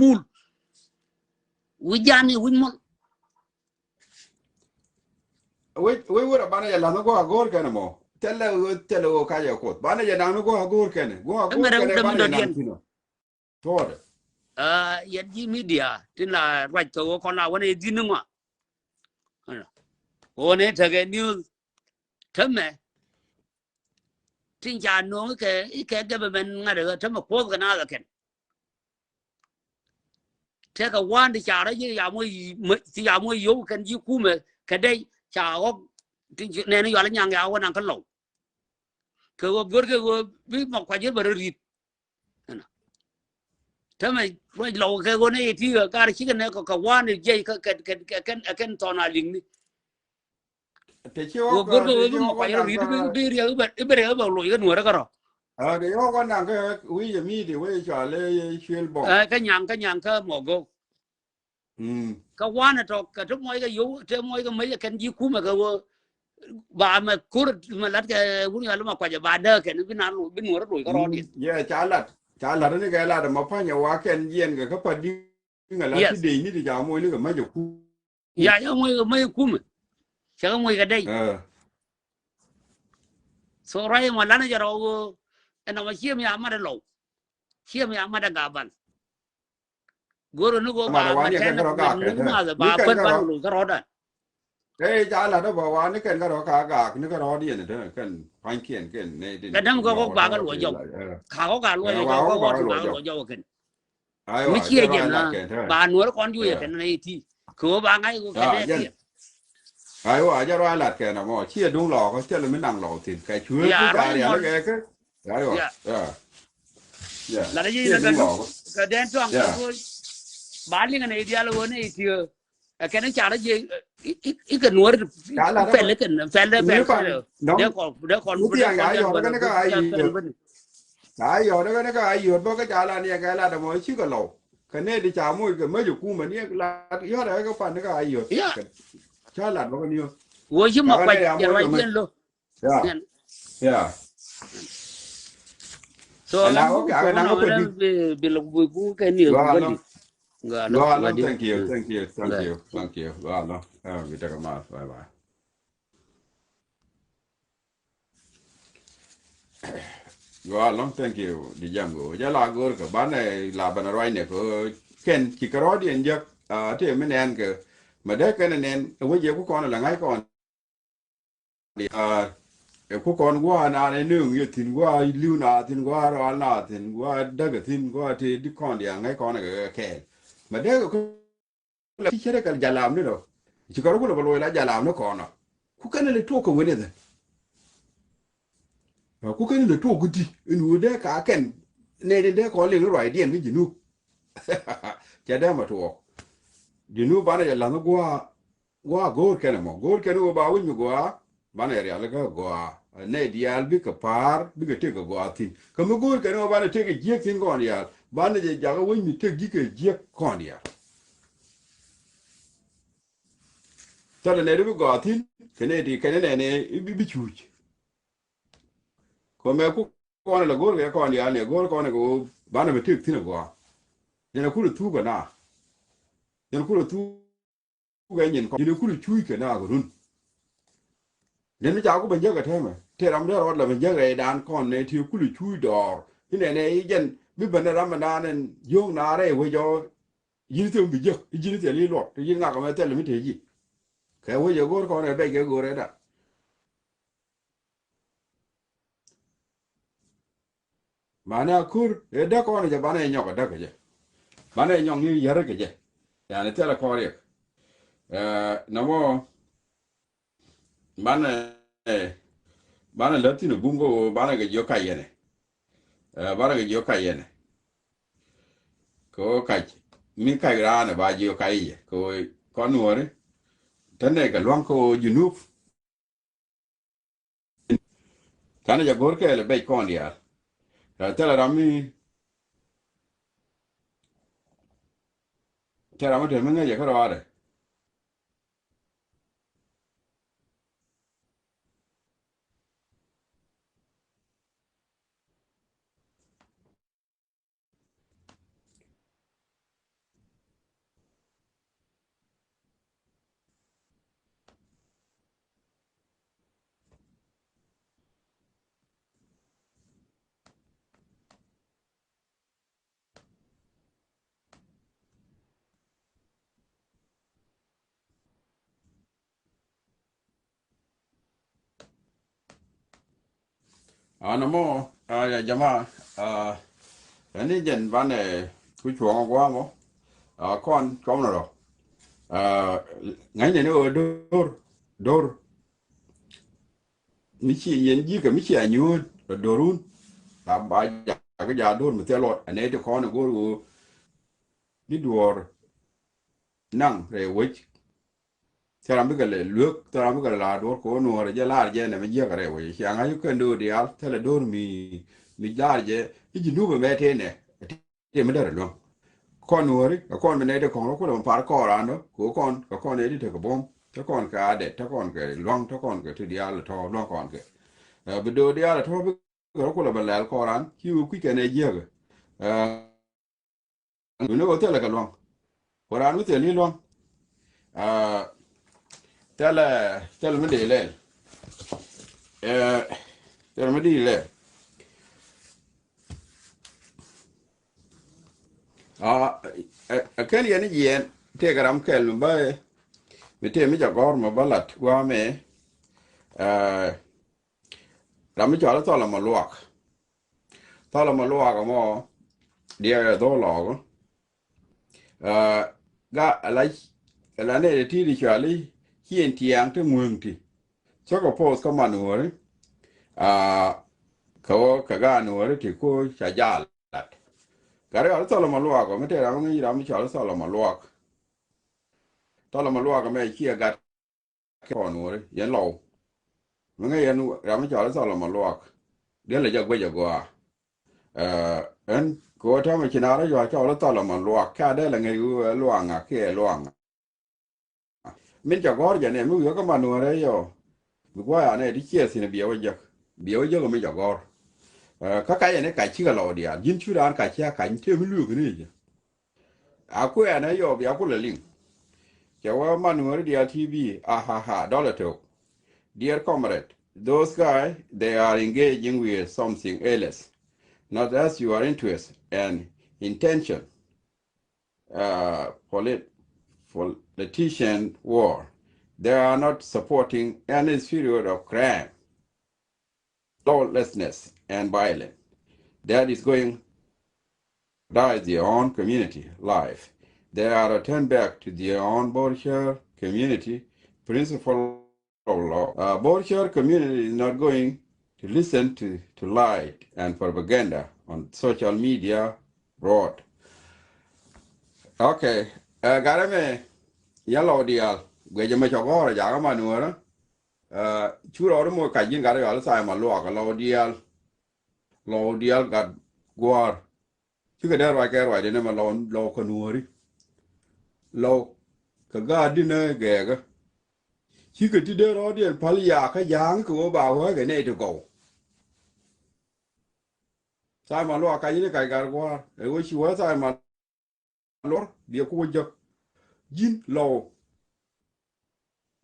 mul. Wi̱c jan i̱ wi̱c mul. Wec, wec wä rɔ banɛ jɛ la̱th ni gua̱a̱k go̱o̱r kɛn mɔ. Thilɛ ɣöö, thilɛ ɣöö kacɛ Kuoth. Banɛ jɛ naŋ ni gua̱a̱k go̱o̱r kɛn. Gua̱a̱k go̱o̱r kɛn banɛ jɛ naŋ thi̱n ɔ. Tuɔɔdɛ. Yɛn ji̱ media tin la ruac kɛ ɣöö kɔn la wänɛ ji̱ ni ŋɔa. Ɣöö ni tekɛ news. Tämɛ tin ca no̱o̱ŋ ikɛ, ikɛ government ŋa̱t ɛ ɣä tämɛ Kuoth kɛ naath ɛ kɛn. Tekɛ wan ti ca rɔ ji̱ ca moc, ti ca moc yio̱w kɛn ji̱ kumɛ kɛ dɛy ca ɣɔk. Ti nɛn yual nyaŋ ya wä naŋ kä Lɔw. Kɛ ɣöö görkɛ ɣöö bi Makuac bɛ rɔ ri̱t. Tämɛ ruac Lɔw kɛ ɣöö nɛ yɛ ti ɣä gar cikɛ nɛ kɛ wan jiɛc kɛ kɛn, kɛn, kɛn, kɛn thɔn a liŋni. Te ci wä gör kɛ wä bi Makuac rɔ ri̱t bi riɛk i̱ bɛ riɛk i̱ bɛ loc kä Nuäärä kärɔ̱. Te ci wä kɔn naŋ kä wi̱i̱ yɛ mi̱i̱t i̱ wä yɛ cɔal i̱ cuël bɔŋ. Kä nyaŋ, kä nyaŋ kä mɔk go̱o̱k. Kä wanɛ tɔ̱ kɛ ti muɔc kɛ yo̱w, ti muɔc kɛ mec kɛn ji̱ kumɛ kɛ wä. Ba mɛ kur mɛ lat kɛ wun yɔal Makuac ba dääk kɛn bi na loc, bi Nuäärä loc kärɔ̱ diɛn. Yɛ ca lat, ca lat ni kɛ lat mɔ pa̱nyɛ wa kɛn jiɛn kɛ kä pat di. Ŋa la ti dec ni ti ca moc ni kɛ mac ɛ kum. Ya, ya moc kɛ mac ɛ kumɛ. Cɛ kɛ moc kɛ dec. So ruac ɛmɔ lanɛ jɛ rɔw ɣöö ɛn nɔmɔ ciɛ mi a mat ɛ Lɔw. Ciɛ mi a mat ɛ Gabal. Go̱o̱r ni ɣöö ba mat ɛ mat kɛn ni math ba pän ban loc kärɔ̱dan. Ëë ca lat ɛ bä wa ni kɛn kärɔ̱ ka gak ni kärɔ̱diɛn ɛ kɛn pa̱nykiɛn kɛn nɛ ti. Kɛ däm kɛ kɔk ba kä luɔc jɔw. Ka kɔk ka luɔc jɔw kɛ kɔk ba kä luɔc jɔw kɛn. Mi ciɛ jɛn na ba Nuɔr kɔn juɔc kɛn na iti kɛ wä ba ŋa̱c kɛ kɛn ɛ tiɛ. Aywa, jɛ ruac lat kɛn amɔ ciɛ duŋ lɔɔk cɛ lɛ mi naŋ lɔɔk thin kɛ cuɛ ti ba rial kɛ kɛ. Aywa. Lat ji̱ na kɛ duŋ kɛ den tuaŋ kɛ go̱o̱c. Ba liŋ na idial wä na itiö. Ɛ kɛn i̱ carä jiɛ i̱ kɛ Nuɔr pɛl i̱ kɛn pɛl dee pɛl dee kɔn dee kɔn dee kɔn yɔt kɛn kä ayot. Ca yɔt kä ni kä ayot bä kä ca la ni ɛ kɛ lat ɛmɔ ci kɛ lɔw kɛ ne di ca moc kɛ mäc ɛ kumɛ ni lat yɔt ɛ kä pan ni kä ayot. Ca lat bä kä niyo. Wä ci ma kuac yɛn ruac diɛn lo. Yeah. Yeah. So la ŋu kɛ kɔn ŋu bi bi lo bi gu kɛ niyo. Go along. Thank you. Thank you. Thank you. Thank you. Go along. Bi tekɛ ma. Bye bye. Go along, thank you. Di jam go. Jɛ la go̱r kɛ banɛ la banɛ ruacnɛ kɛ kɛn ci kɛ rɔɔdiɛn jek. Te mi nɛn kɛ mɛ dee kɛn nɛn ɛ wec jɛ ku kɔn la ŋa̱c kɔn. Ɛ ku kɔn gua̱a̱ naan ɛ nööŋ yɛ thi̱n gua̱a̱ li̱w na thi̱n gua̱a̱ rɔal na thi̱n gua̱a̱ däk ɛ thi̱n gua̱a̱ te di kɔn diaal ŋa̱c kɔn kɛ kɛɛl. Mɛ dee kɛ la ti cɛ rɛ kɛ jalam ni dɔ. Ci kɛ rɔ kulɛ bɛ loc la jalam ni kɔnɔ. Ku kɛn lɛ tuɔk kɛ wen ithin. Ku kɛn lɛ tuɔk ku ti in wut dee ka kɛn nɛ ni dee kɔn liŋ ni ruacdiɛn kä Junub. Cɛ dee mɛ tuɔk. Junub banɛ jɛ la̱th ni gua̱a̱ gua̱a̱ go̱o̱r kɛn ɛmɔ go̱o̱r kɛn wä ba wi̱ny mi gua̱a̱. Banɛ rialikä gɔaa nɛ diaal bikɛ pa̱a̱r bikɛ tëk kɛ gɔaa thi̱n. Kä mi go̱o̱r kɛn ɣöö banɛ tëk kɛ jiäk thi̱n kɔn diaal banɛ jɛ jakä wec mi tëk ji̱ kɛ jiäk kɔn diaal. Thilɛ nɛ di bi gɔaa thi̱n kɛ nɛ ti kɛn nɛ nɛ bi cuuc. Kɔmɛ ku kɔn lɛ go̱o̱r kɛ kɔn diaal nɛ go̱o̱r kɔn kɛ ɣöö banɛ bɛ tëk thi̱n ɛ gɔaa. Jɛn ɛ kulɛ thuuk ɛ na jɛn kulɛ thuuk. Kɛ nyin kɔn ji̱n kul cuuc kɛ naak run. Nɛn mi ca ku ben jäk ɛ tɛmɛ tëë ram dee rɔɔd la ben jäk rɛydan kɔn nɛ ti kul cuuc dɔɔr inɛ nɛ i̱ jɛn bi ben ram ɛnan ɛn jiöŋ na rɛy wec ɔ. Ji̱n thiɛm bi jäk i̱ ji̱n thiɛl i̱ luɔt i̱ ji̱n ŋak ɛmɛ thɛl mi tëë ji̱. Kɛ wec ɛ go̱o̱r kɔn ɛ bɛc kɛ go̱o̱r ɛ da. Banɛ a kur ɛ däk kɔn jɛ banɛ nyɔk ɛ däk kɛ jɛ. Banɛ nyɔk ni yär kɛ jɛ. Yani thilɛ kɔn riɛk. Ɛ nɔmɔ banɛ banɛ lät thin ɛ bum kɛ wä banɛ kɛ jiök kac yɛnɛ. Ɛ banɛ kɛ jiök kac yɛnɛ. Kɛ wä kac mi kac raan ɛ ba jiök kac yɛ kɛ wä kɔn nuɔri. Tɛn nɛ kɛ luaŋ kɛ wä Junub. Canɛ jɛ go̱r kɛɛl ɛ bɛc kɔn diaal. Ɛ thilɛ ram mi thilɛ ram mi te mi ŋäc ɛ kä rɔaadɛ. An mɔ a ya jama a ɛn ni jɛn banɛ ku cuɔ̱ŋ a guamɔ a kɔn cuɔm ni rɔ a ŋäcnɛ ni ɣöö do̱r do̱r mi ci yɛn ji̱ kɛ mi ci a nyuun rɔ do̱run. A ba jakä ja do̱r mi thil luɔt a nɛy ti kɔn a go̱r ɣöö ni duɔ̱ɔ̱r naŋ rɛy wec. Thil ram bikɛ lɛ luek thil ram bikɛ lɛ la duɔ̱ɔ̱r kɛ wä nuɔ̱ɔ̱r jɛ lar jɛ nɛ mi jiäk rɛy wec. Cia ŋa̱c kɛn do̱r diaal thilɛ do̱r mi mi lar jɛ i̱ ji̱ nupɛ mɛ tëë nɛ. Tëë mi därɛ luäŋ kɔn nuɔ̱ɔ̱ri kɛ kɔn mi nɛ ti kɔn rɔ kulɛ mi par kɔɔr an dɔ kɛ wä kɔn kɛ kɔn ɛ ti tekɛ buɔ̱m te kɔn kɛ adɛ te kɔn kɛ luäŋ te kɔn kɛ ti diaal tɔ̱ luäŋ kɔn kɛ. Ɛ bi do̱r diaal tɔ̱ bikɛ rɔ kulɛ bɛ lɛl kɔɔr an ci wä kui̱ kɛn ɛ jiäk. Ɛ Wini wä thilɛ kɛ luaŋ. Wä raan wä thil ni luaŋ. Aa, thilɛ, thilɛ mi dee lɛl. Ɛ, thilɛ mi dee lɛl. Aa, ɛ, ɛ kɛn yɛn jiɛn tëëkɛ ram kɛl mi bä, mi tëë mi jɛ gɔ̱r mi bä lat gua̱a̱mɛ. Ɛ, ram mi cɔal i̱ Thɔlɔ Maluak. Thɔlɔ Maluak ɛmɔ diɛɛk ɛ dhɔl ɔɔk. Aa, ga ala, ala nɛ ti ti cɔal i̱ Ciɛn Tiaŋ ti ŋueŋ ti. Cä kɛ poth kä man nuɔ̱ɔ̱ri. Aa, kɛ ɣöö kɛ gaat nuɔ̱ɔ̱ri ti ko̱ ca jal lat. Gat i̱ ɣɔl i̱ Thɔlɔ Maluak ɔ mi te ram ŋi̱i̱c ram mi cɔal i̱ Thɔlɔ Maluak. Thɔlɔ Maluak ɛmɛ ciɛ gat kɛ kɔn wä yɛn lɔw. Mi ŋäc yɛn ram mi cɔal i̱ Thɔlɔ Maluak. Diɛl lɛ jɛ guec agɔaa. Ɛ, ɛn kɛ ɣöö täämɛ ci naath rɔ cɔal i̱ Thɔlɔ Maluak, kä a dee lɛ ŋäc ɣöö ɛ luaŋa kiɛ ɛ luaŋa. Min ca gɔ̱r jɛ nɛ mi wi̱i̱ kä man nuɔ̱ɔ̱rɛ yɔ. Bi gua̱a̱ anɛ ti ciɛ thi̱n biɛ wä jek. Biɛ wä jek mi ca gɔ̱r. Kä kac ɛn ɛ kac cikɛ lɔw diaal ji̱n cu raan kac cia kac tëë mi lueek ni jɛ. A kuɛ ɛn ɛ yɔ bia kulɛ liŋ. Cɛ wä man nuɔ̱ɔ̱ri diaal ti bi a ha ha dɔlɛ tëk. Dear comrade, those guys, they are engaging with something else, not as you are interest and intention. Uh, polit-, politician war. They are not supporting any spirit of crime, lawlessness, and violence. That is going die their own community life. They are returned back to their own Borchar community principle of law. Uh, Borchar community is not going to listen to, to lie and propaganda on social media road. Okay, uh, gat ɛmɛ yɛn lɔw diaal guɛc ɛmɛ cɔk ɣɔr jakä man nuɔrä. Uh, cu rɔɔri moc kac ji̱n gat ɛ yɔal tha̱a̱c ma luaak lɔw diaal. Lɔw diaal gat gua̱a̱r. Cikɛ dee ruac kɛ ruacdɛ nɛmɛ lɔw, lɔw kä nuɔ̱ɔ̱ri. Lɔw kɛ gaat di̱n ɛ gɛɛkä. Cikɛ ti dee rɔɔdiɛn päl yakä ja̱a̱ŋ kɛ ɣöö ba wääkɛ nɛy ti gɔw. Tha̱a̱c ma luaak kac ni kac gat gua̱a̱r ɛ ɣöö ci wä tha̱a̱c ma luɔr biɛ ku wä jek. Ji̱n lɔw.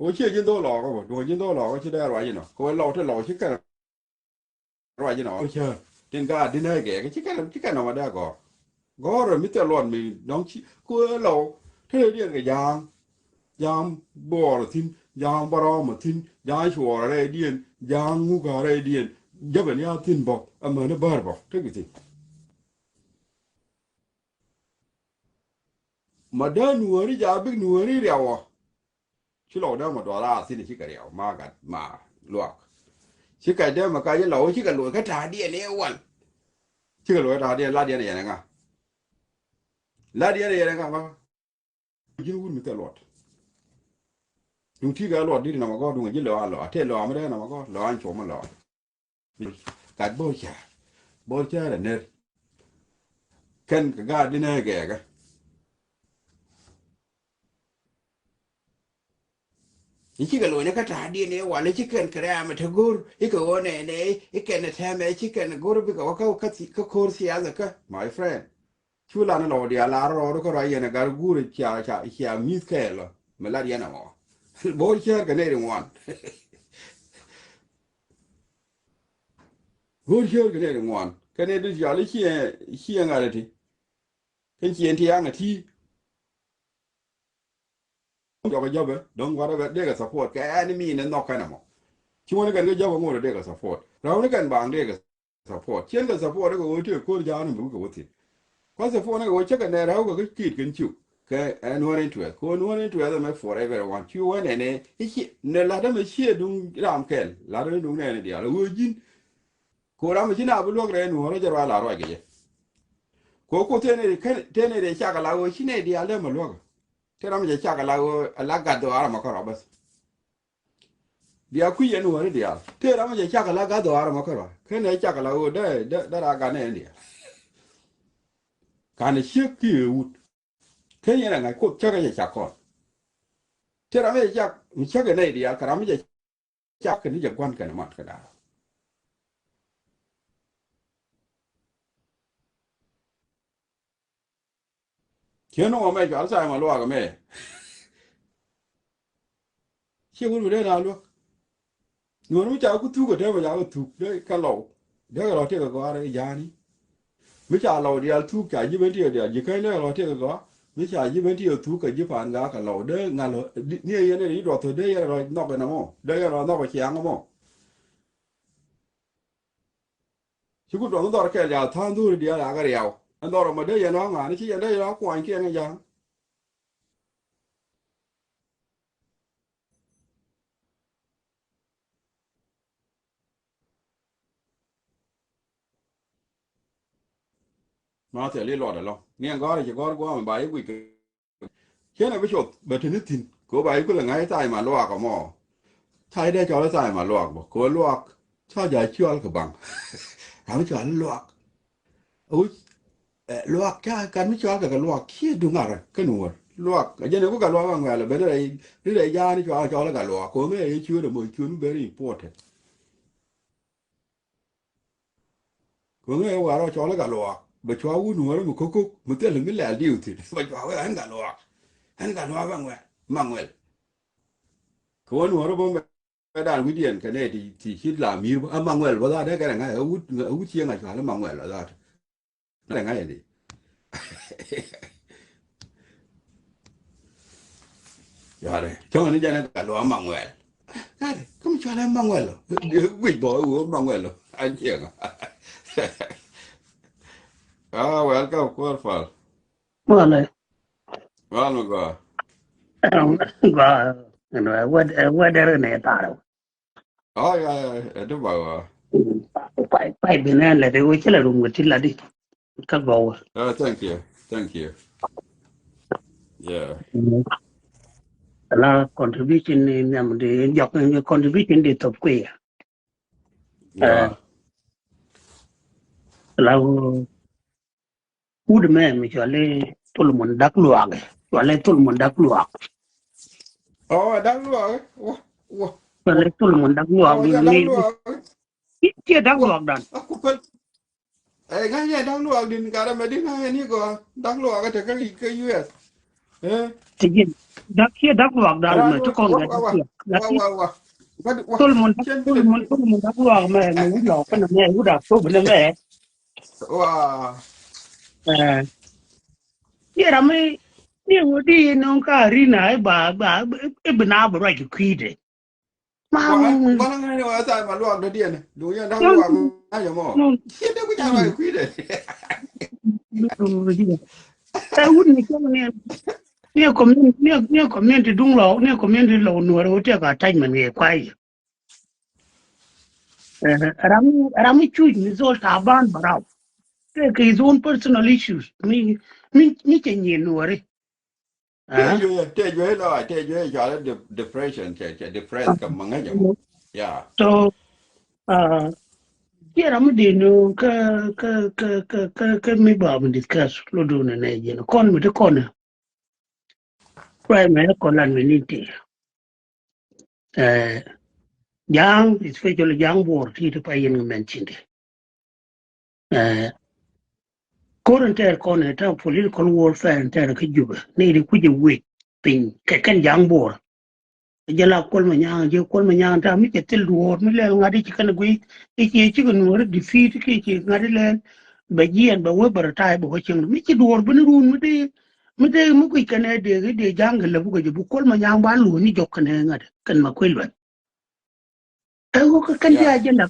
Ɣöö ciɛ ji̱n dho̱o̱k lɔɔkä bä duɔ̱ŋ ji̱n dho̱o̱k lɔɔkä ci dee ruac inɔ kɛ ɣöö lɔw ti lɔw ci kɛn ruac inɔ cäär tin ka di̱n ɛ gɛɛk ci kɛn ci kɛn nɔmɔ dee gɔ̱r. Gɔ̱r mi thil luɔt mi dɔ̱ŋ ci ku ɛ lɔw te rɛydiɛn kɛ ja̱a̱ŋ. Ja̱a̱ŋ buɔɔr thi̱n, ja̱a̱ŋ bärɔɔm thi̱n, ja̱a̱ŋ cuɔɔr rɛydiɛn, ja̱a̱ŋ ŋuk rɛydiɛn. Jäbɛ ni a thi̱n bä amäni bär bä tek thi̱n. Ma dee nuääri ja̱a̱ bik nuääri riawä. Ci lɔw dee ma duɔth a thi̱n cikɛ riaw ma gat ma luak. Cikɛ dee ma ka ci lɔw cikɛ luɔth kä ta̱a̱diɛn i̱ wal. Cikɛ luɔth ta̱a̱diɛn latdiɛn yɛn ŋa. Latdiɛn yɛn ŋa ma. Ji̱n wur mi thil luɔt. Duŋ ti kɛ luɔt di̱t nɔmɔ gɔ̱r duŋ ji̱ lɔ a lɔ a tëë lɔ a mi dee nɔmɔ gɔ̱r lɔ a cuɔm mi lɔ. Gat bo̱o̱r cäär. Bo̱o̱r cäär a ner. Kɛn kɛ gaat di̱n ɛ gɛɛkä. I̱ cikɛ lo̱nyä kä ta̱a̱diɛn i̱ wal i̱ ci kɛn kɛ rɛ̈ɛ̈mɛ te go̱r i̱ kɛ ɣöö nɛɛnɛ i̱ kɛn ɛ tɛmɛ i̱ ci kɛn go̱r bikɛ wä kä kä thi- kä ko̱r thiathɛ kä my friend. Cu lan lɔw diaal a rɔɔd kä ruac yɛn a gat guur cia cia cia mi̱th kɛɛl ɔ mi lat yɛn ɛmɔ. Bo̱o̱r cäär kɛ nɛy ri ŋuan. Bo̱o̱r cäär kɛ nɛy ri ŋuan kɛ nɛy di cɔal i̱ ciɛ ciɛ ŋa̱t ɛ ti. Kɛn ciɛ ti yaŋ ɛ ti. Jɔk ɛ jɔpɛ dɔ̱ŋ gua̱t ɛ bɛ dee kɛ support kɛ ɛn mi ni nhɔk kɛn ɛmɔ. Ci wän kɛn kɛ jɔpɛ ŋot ɛ dee kɛ support rɛw ni kɛn baaŋ dee kɛ support cien kɛ support kɛ ɣöö tëë ko̱r ja̱a̱n mi wukɛ wä thi̱n. Kua̱ support ni kɛ ɣöö cä kɛ nɛ rɛw kɛ kä kiit kɛn ciu kɛ ɛn wän in tuɛth kɛ wän wän in tuɛth ɛmɛ for everyone ci wän ɛnɛ i̱ ci nɛ la̱t ɛmɛ ciɛ duŋ ram kɛl la̱t ɛmɛ duŋ nɛɛni diaal ɛ ɣöö ji̱n. Kɛ ɣöö ram mi ci na bi luäk rɛɛ nuɔ̱ɔ̱r rɔ jɛ ruac la ruac kɛ jɛ. Kɛ ɣöö kuoth tëë nɛy tëë nɛy rɛɛ cak ala ɣöö ci nɛy diaal dee mɛ luäk. Tëë ram mi cɛ cak ala ɣöö ala gat dhɔaar ɛmɔ kärɔa bäth. Bia kui̱ yɛn wääri diaal tëë ram mi cɛ cak ala gat dhɔaar ɛmɔ kärɔa ken ɛ cak ala ɣöö dee dee dee raa gat nɛy diaal. Ka̱n ɛ ciek ki ëë wut. Ken yɛn ɛ ŋa̱c kuoth cäk ɛ cɛ cak kɔn. Tëë ram mi cɛ cak mi cäk ɛ nɛy diaal kɛ ram mi cɛ cak kɛn ni jɛ gua̱n kɛn mat kɛ da̱a̱. Ciɛ nɔmɔ mɛ cual tha̱a̱ŋ ma luaak mɛ. Ciɛ wut mi dee na luäk. Nuɔ̱ɔ̱r mi ca ku thuk ɛ te mɛ ca ku thuk dee kɛ lɔw dee kɛ lɔw tëëk ɛ gɔaar ɛ ja̱a̱ni. Mi ca lɔw diaal thuk ca ji̱ ben ti ɛ diaal ji̱ käny dee kɛ lɔw tëëk ɛ gɔaa. Mi ca ji̱ ben ti ɛ thuk kɛ ji̱ paan gaak kɛ lɔw dee ŋa̱l ni ɛ yɛn ɛ ni duɔth ɛ dee yɛn ɛ lɔc nhɔk ɛn ɛmɔ dee yɛn ɛ lɔc nhɔk ɛ ciaŋ ɛmɔ. Ci ku duɔth dhɔr kɛl ja̱a̱ tha̱a̱ŋ dhuri diaal a kɛ riaw ɛn dhɔr ɛmɔ dee yɛn ɛ ŋa̱a̱n ci yɛn dee yɛn ɛ kuany kiɛn ɛ ja̱a̱ŋ. Ma thil i̱ luɔt ɛlɔ ni ɛn gɔ̱r i̱ ci gɔ̱r gua̱a̱m ba i̱ guic kɛ. Ciɛn ɛ bi cuɔth bɛ te ni thi̱n kɛ ɣöö ba i̱ kulɛ ŋa̱c tha̱a̱c ma luaak ɛmɔ. Tha̱a̱c dee cɔl i̱ tha̱a̱c ma luaak bä kɛ ɣöö luaak. Ca ja̱ cual kɛ baŋ. Ram i̱ cual i̱ luaak. Awuc luaak ca kan mi cual kɛ kɛ luaak ciɛ duŋ arä kä nuɔ̱ɔ̱r. Luak. A jɛn ɛ ku Gatluak Maŋuɛl ben rɛy, ri rɛy ja̱a̱n cua cɔl Gatluak. Ko̱ŋɛ ɛ ciöt ɛmɔ ciöt mi very important. Ko̱ŋɛ ɛ war ɔ cɔl Gatluak. Bɛ cua wut nuɔ̱ɔ̱rä mi ko̱k ko̱k mi thil mi lɛl diw thi̱n. Bɛ cua wee ɛn Gatluak. Ɛn Gatluak Maŋuɛl. Maŋuɛl. Kɛ wä nuɔ̱ɔ̱rä bä mɛ dan wi̱cdiɛn kɛ nɛ ti, ti ci la mi̱i̱r bä. Ɛ Maŋuɛl bä dhat ɛ kɛ rɛ ŋa̱c ɛ wut, ɛ wut cieŋ a cua lɛ Maŋuɛl bä dhat. Nɛ ŋa̱c ɛ di. Yare. Cɔŋ ni jɛn ɛ Gatluak Maŋuɛl. Ŋa̱c ɛ kä mi cua lɛ Maŋuɛl ɔ. Wi̱c bɔ ɛ wä Maŋuɛl ɔ. An cieŋ. Ah, welcome, Kuɔr Pal. Malɛ. Mal mi gɔaa. Gɔaa. Ɛn wɛ wɛ dɛr ni tarɛ. Oh, yeah, yeah, ɛ di ba gɔaa. Pay, pay bi nɛ lɛ di wä ci lɛ rum wä ti la di. Ka gɔaa wä. Oh, thank you. Thank you. Yeah. La contribution ni niam di jɔk ni contribution di top kuiya. Yeah. La wut mɛ mi cɔali Solomon Dak Luak. Cɔali Solomon Dak Luak. Oh, Dak Luak. Wa, wa. Cɔali Solomon Dak Luak. Oh, di ja Dak Luak. Ci, ci Dak Luak dan. Aku pel. Eh, ŋa̱c yɛ Dak Luak din karɛ mɛ di ŋa̱c yɛ ni gɔaa. Dak Luak ɛ te kä, kä U S. Eh? Ti ji̱n. Dak ci Dak Luak dan mɛ ti kɔn gɛ Dak Luak. Wa, wa, wa. Solomon, Solomon, Solomon Dak Luak mɛ, mɛ wut lɔ kɛnɛ mɛ, wut a thop ni mɛ. Wa. Eh. Yɛ ram mi, ni wut di nɔŋ ka ri na, ba, ba, ibi na bi ruac kui̱dɛ. Ma ŋuŋ. Ŋuŋ ŋa̱c ni wa tha̱a̱ŋ ma luak dɔ̱diɛn. Duŋ yɛn da̱ŋ luak ŋa̱c ɛmɔ. Ciɛ dee ku ca ruac kui̱dɛ. Ɛ wut ni cäŋ ni, ni community, ni, ni community duŋ lɔ, ni community lɔ nuɔr wut tiɛk attachment kɛ kuay. Ram, ram mi cuc mi zol taban barau. Tɛ kɛ his own personal issues. Mi, mi, mi cɛ nyiɛ nuɔri. Tëë juey, tëë juey lɔ, tëë juey cɔalɛ de-, depression, cɛ, cɛ depress kɛ maŋäcä. Yeah. So, uh, kiɛ ram mi dee ni kä, kä, kä mi ba mi discuss lo do ni nɛ jɛn kɔn mi ti kɔn. Kua mɛ kɔn lan mi ni ti. Eh, Ja̱a̱ŋ, especially Ja̱a̱ŋ Buɔr ti ti pa yɛn mention di. Eh, ko̱r in tɛɛr kɔn in ta̱a̱ political warfare in tɛɛr kä Jubɛ ni di kui̱c in wec piny kɛ kɛn Ja̱a̱ŋ Buɔr. Jɛ la Kuɔl Manyaŋ, jɛ Kuɔl Manyaŋ ta̱a̱ mi cɛ thil duɔ̱ɔ̱r mi lɛl ŋa̱t i̱ ci kɛn gui̱ i̱ ci, ci kɛ nuɔ̱ɔ̱r defeat ki ci ŋa̱t i̱ lɛl bɛ jiɛn bɛ wee bɛ retire bɛ wä cieŋ mi ci duɔ̱ɔ̱r ben run mi dee, mi dee mi guic kɛn ɛ dee, dee Ja̱a̱ŋ kɛ lɛ bukɛ jɛ bu Kuɔl Manyaŋ ba luɔ̱ɔ̱ni jɔk kɛn ɛ ŋa̱t kɛn ma kui̱ luɛt. Ɛ ɣöö kɛ kɛn ji̱ agenda.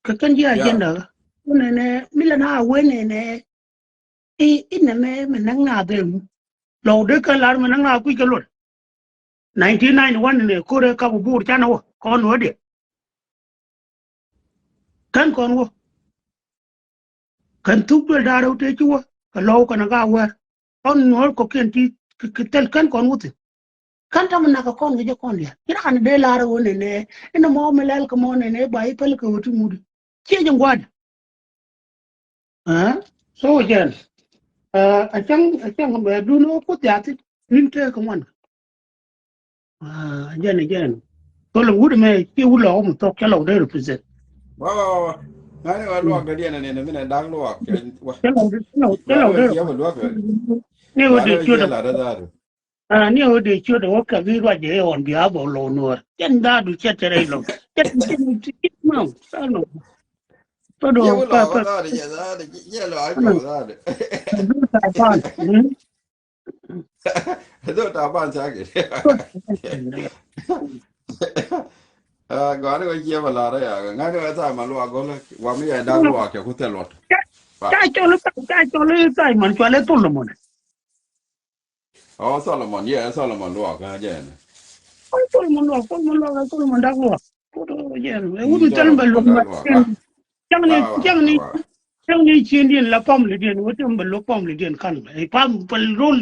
Kɛ kɛn ji̱ agenda. Wä nɛnɛ mi lɛ na wee nɛnɛ. I̱, i̱ nɛmɛ mɛ näk na dhɛm. Lɔw dee kɛ lar mɛ näk na kui̱ kɛ luɔt. Nineteen ninety-one nɛ ko̱rɛ kap wä buur canɛ wä kɔn wä diɛ. Kɛn kɔn wä. Kɛn thuk duel da̱rɛ wä tëë ci wä kɛ lɔw kɛn a ka wɛr. Kɔn nuɔ̱ɔ̱r kɔkiɛn ti kɛ thil kɛn kɔn wä thi̱n. Kɛn tamɛ nak kɛ kɔn kɛ jɛ kɔn diaal ci raan dee lar wä nɛnɛ. Inɛ mɔ mi lɛl kɛ mɔ nɛnɛ ba i̱ päl kɛ wä ti ŋut. Ciɛ jɛ ŋua̱dɛ. Ɛ so jɛn a cäŋ a cäŋ bɛ dun wä kuth yathi nin tëë kɛ ŋuan. Jɛn jɛn thol wut mɛ ci wut lɔk mi thok cä lɔk dee represent. Wa wa wa wa. Ŋa̱ni wa luak dee diɛn ni ni mi nɛ da̱k luak. Cä lɔk dee cä lɔk dee represent. Ni wä dee ciöt. Ni ɣöö dee ciöt ɛ wä kɛ bi ruac ɛ ɣɔn bi a bok lo̱w nuɔ̱ɔ̱r. Cɛn da̱a̱du cɛ tɛrɛ ilɔŋ. Cɛn cɛn cɛn maŋ. Ɛnɔ. Todo pa pa. Dhot taban. Dhot taban cakit. Gɔani wä ciɛ bä lar ya ŋa̱ni wä tha̱a̱ŋ ma luak gɔlä wa mi yɛ da̱k luak cɛ ku thil luɔt. Ca cɔl ca cɔl tha̱a̱ŋ man cualɛ thul lomon. Oh, Solomon, yeah, Solomon luak, ah, jɛn. Oh, Solomon luak, Solomon luak, Solomon da̱k luak. Kodo jɛn. Ɛ wut mi thil bɛ luak ma. Cäŋ ni cäŋ ni cäŋ ni cien diɛn la family diɛn wut mi bɛ luak family diɛn kan. Ɛ pam bɛ rol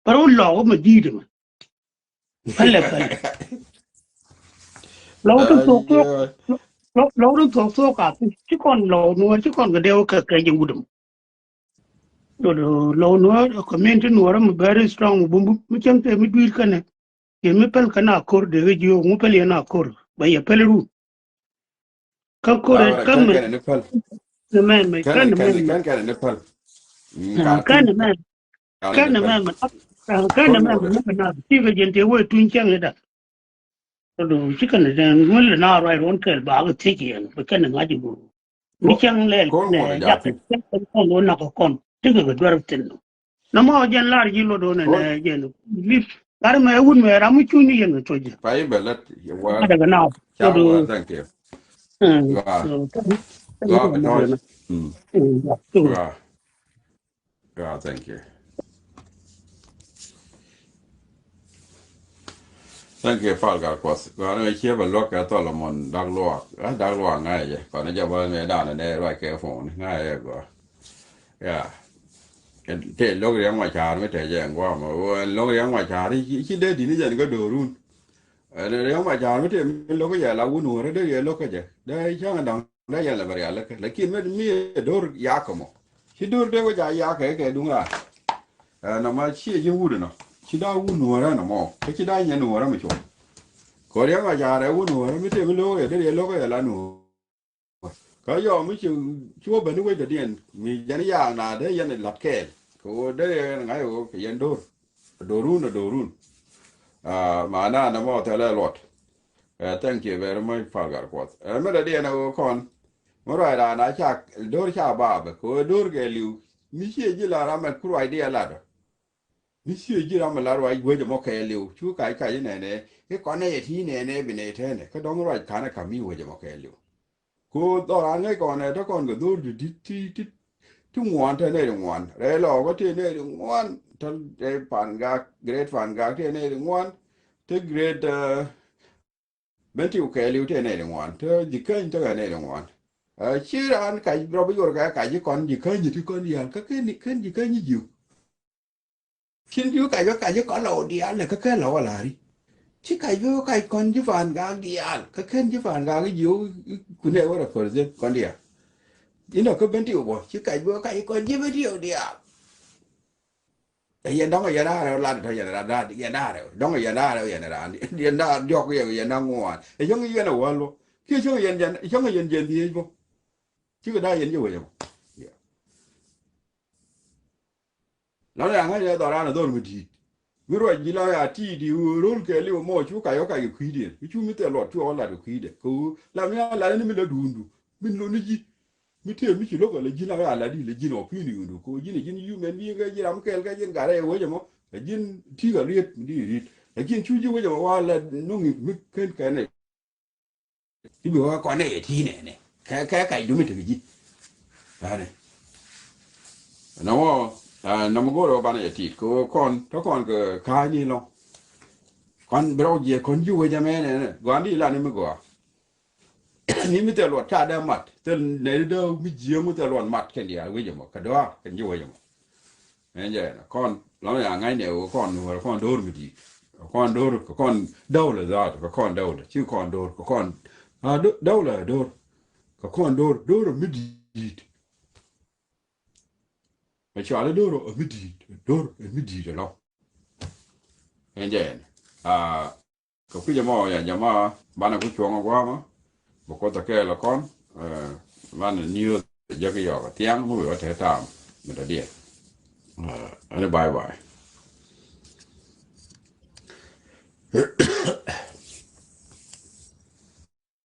bɛ rol luak wä ma di̱i̱t ma. Pälɛ pälɛ. Lɔw ti thok thok. Lɔw ti thok thok a ci kɔn lɔw nuɔr ci kɔn kɛ dee wä kɛ kɛ jɛ wut mi. Dodo lɔw nuɔr community nuɔr mi very strong mi bum bum mi cäŋ te mi dui̱r kɛnɛ. Yɛ mi päl kɛn a kor dee kɛ jiök ŋu päl yɛn a kor bɛ yɛ päl ru. Kä kor kä mɛ kɛn mɛ mɛ kɛn mɛ mɛ kɛn kɛn ni päl. Kɛn mɛ mɛ kɛn mɛ mɛ mɛ na ti kɛ jɛn te wee tuny cäŋ ida. Dodo ci kɛn dee ŋuäl na ruac ruɔn kɛl ba kɛ thiec yɛn bɛ kɛn ŋa̱c ibu. Mi cäŋ lɛl kɔn kɔn a japi. Kɔn kɔn kɔn kɔn kɔn ti kɛ kɛ duar thin. Na mɔ jɛn lar ji̱ lot wä nɛ nɛ jɛn lip lar mɛ wun mɛ ram mi cuny ni yɛn kɛ tuɔc jɛ. Pa i̱ bɛ lät yɛ wä. Adɛ kɛ na. Ca wä, thank you. Gua gua bɛ tɔc. Gua gua thank you. Thank you pal gal kuɔth gua ni cie bɛ luɔk kɛ thɔl mɔn dak luɔk dak luɔk ŋa̱cɛ jɛ kɔn jɛ bä ni dan ni ruac kɛ phone ŋa̱cɛ jɛ gua. Ya. Te lo̱k riɛŋ ma ca̱a̱r mi te jɛ ŋuam ɣöö ɛn lo̱k riɛŋ ma ca̱a̱r ci dee di̱t ni jɛn kä do̱run. Ɛn riɛŋ ma ca̱a̱r mi te mi lo̱k yɛ la wun wärä dee yɛ lo̱k kä jɛ dee cäŋ da̱ŋ dee yɛn lɛ bɛ rial lä kä lakin mi mi do̱r yakä mɔ. Ci do̱r dee wä ca yakä kɛ duŋ raar. Ɛn ama ciɛ ji̱ wut ɛnɔ ci daa wun wärä ɛnɔ mɔ kä ci daa nyɛn wärä mi cuɔm. Kɛ riɛŋ ma ca̱a̱r ɛ wun wärä mi te mi lo̱k yɛ dee yɛ lo̱k kä yɛ la nuɔ̱ɔ̱r. Kä yɔm mi ci ci wä ben i̱ wec dɔ̱diɛn mi jɛn yaak na dee yɛn la̱t kɛɛl kɛ ɣöö dee yɛn ŋa̱c ɣöö kɛ yɛn do̱r. Do̱run ɛ do̱run. Maana nɛ mɔ thɛlɛ luɔt. Thank you very much pal gat kuɔth. Ɛ mi dɔ̱diɛn ɛ ɣöö kɔn mi ruac raan a ca do̱r ca baabɛ kɛ ɣöö do̱r kɛ li̱w mi ciɛ ji̱ la ram ɛ ku ruacdiɛn latdɔ. Mi ciɛ ji̱ ram mi la ruac wec ɛmɔ kɛɛliw cu kac kac inɛnɛ i̱ kɔn nɛy ɛ ti inɛnɛ bi nɛy tɛnɛ kä dɔ̱ŋ ruac ka̱n ɛ ka̱m mi wec ɛmɔ kɛɛliw. Ku dhɔran ŋäc kɔn ɛ te kɔn kɛ dho̱r ti di̱t ti ti ti ŋuan te nɛy ti ŋuan rɛy lɔɔk kä te nɛy ti ŋuan te te pan gak gret pan gak te nɛy ti ŋuan te gret. Ben ti ku kɛɛliw tëë nɛy ti ŋuan te ji̱ käny tekɛ nɛy ti ŋuan. Ci raan kac rɔ bi yuɔr kɛ kac i̱ kɔn ji̱ käny ti kɔn diaal kä ken ken ji̱ käny i̱ ji̱. Cin ji̱ kac wä kac i̱ kɔn lɔw diaal lɛ kä kɛn lɔw alari. Ci kac bi wä kac kɔn ji̱ fan gak diaal kä ken ji̱ fan gak i̱ ji̱ ku nɛ wä rɛ pär dhien kɔn diaal. Inɔ kä ben ti ku bɔ ci kac bi wä kac i̱ kɔn ji̱ ben ti ku diaal. Ɛ yɛn dɔ̱ŋ ɛ yɛn da̱a̱ rɛw lat tɔ yɛn da̱a̱ yɛn da̱a̱ rɛw dɔ̱ŋ ɛ yɛn da̱a̱ rɛw yɛn da̱a̱ yɛn da̱a̱ diɔ̱k yɛn yɛn da̱a̱ ŋuan ɛ cäŋ yɛn ɛ wäl wä kiɛ cäŋ yɛn cäŋ yɛn jɛn dhiec bä. Cikɛ da̱a̱ yɛn jɛ wec ɛmɔ. Lɔn ya ŋa̱c ɛ dhɔran ɛ dhɔr mi di̱i̱t mi ruac ji̱ la ya ti̱i̱t i̱ ɣöö ro̱l kɛɛliw ɛmɔ cu kac ɣä kac kɛ kui̱diɛn mi cu mi thil luɔt cu ɣä lat kɛ kui̱dɛ kɛ ɣöö lam ya lat ni mi la duundu min loni ji̱. Mi tëë mi ci lo̱k ala ji̱n a ɣa̱a̱ la di la ji̱n ɔ pi̱i̱n yundu ko ji̱n a ji̱n yumen bi kɛ ji̱ ram kɛɛl kɛ ji̱n gat rɛy wec ɛmɔ a ji̱n ti̱i̱k a riet mi di riet. Lakin cu ji̱ wec ɛmɔ wa la nuŋ mi ken kɛn ɛ. I̱ bi wä kɔn ɛ yɛ ti̱i̱ nɛnɛ kɛ kɛ kac dumi tekɛ ji̱. Ɛnɛ nɔmɔ nɔmɔ go̱o̱r ɛ wä banɛ yɛ ti̱i̱t kɛ wä kɔn te kɔn kɛ ka̱a̱cni lɔ̱ŋ. Kɔn bi rɔw jiɛ kɔn ji̱ wec ɛmɛ nɛnɛ gɔaa di lan mi gɔaa. Ni mi thil luɔt ca dee mat thil nɛy ti dee mi jiääk mi thil luɔt mat kɛn diaal wec ɛmɔ kɛ dɔaar kɛn ji̱ wec ɛmɔ. Ɛn jɛ ɛn kɔn lɔm ya ŋa̱cnɛ kɛ kɔn nuɔɔr kɔn do̱r mi di̱i̱t kɛ kɔn do̱r kɛ kɔn däwlɛ dhaat kɛ kɔn däwlɛ ci kɔn do̱r kɛ kɔn a däwlɛ do̱r kɛ kɔn do̱r do̱r mi di̱i̱t. Ɛ cɔal i̱ do̱r ɛ mi di̱i̱t do̱r ɛ mi di̱i̱t ɛlɔ. Ɛn jɛ ɛn a Kɛ kui̱c ɛmɔ ya jama banɛ ku cuɔ̱ŋ ɛ gua̱a̱mä. Bɛ kuoth ɛ kɛɛl ɛ kɔn banɛ niööth ɛ jäk i̱ yɔɔk ɛ thiaŋ mi wëë wä te taam mi dɔ̱diɛ. Ɛn i̱ bye bye.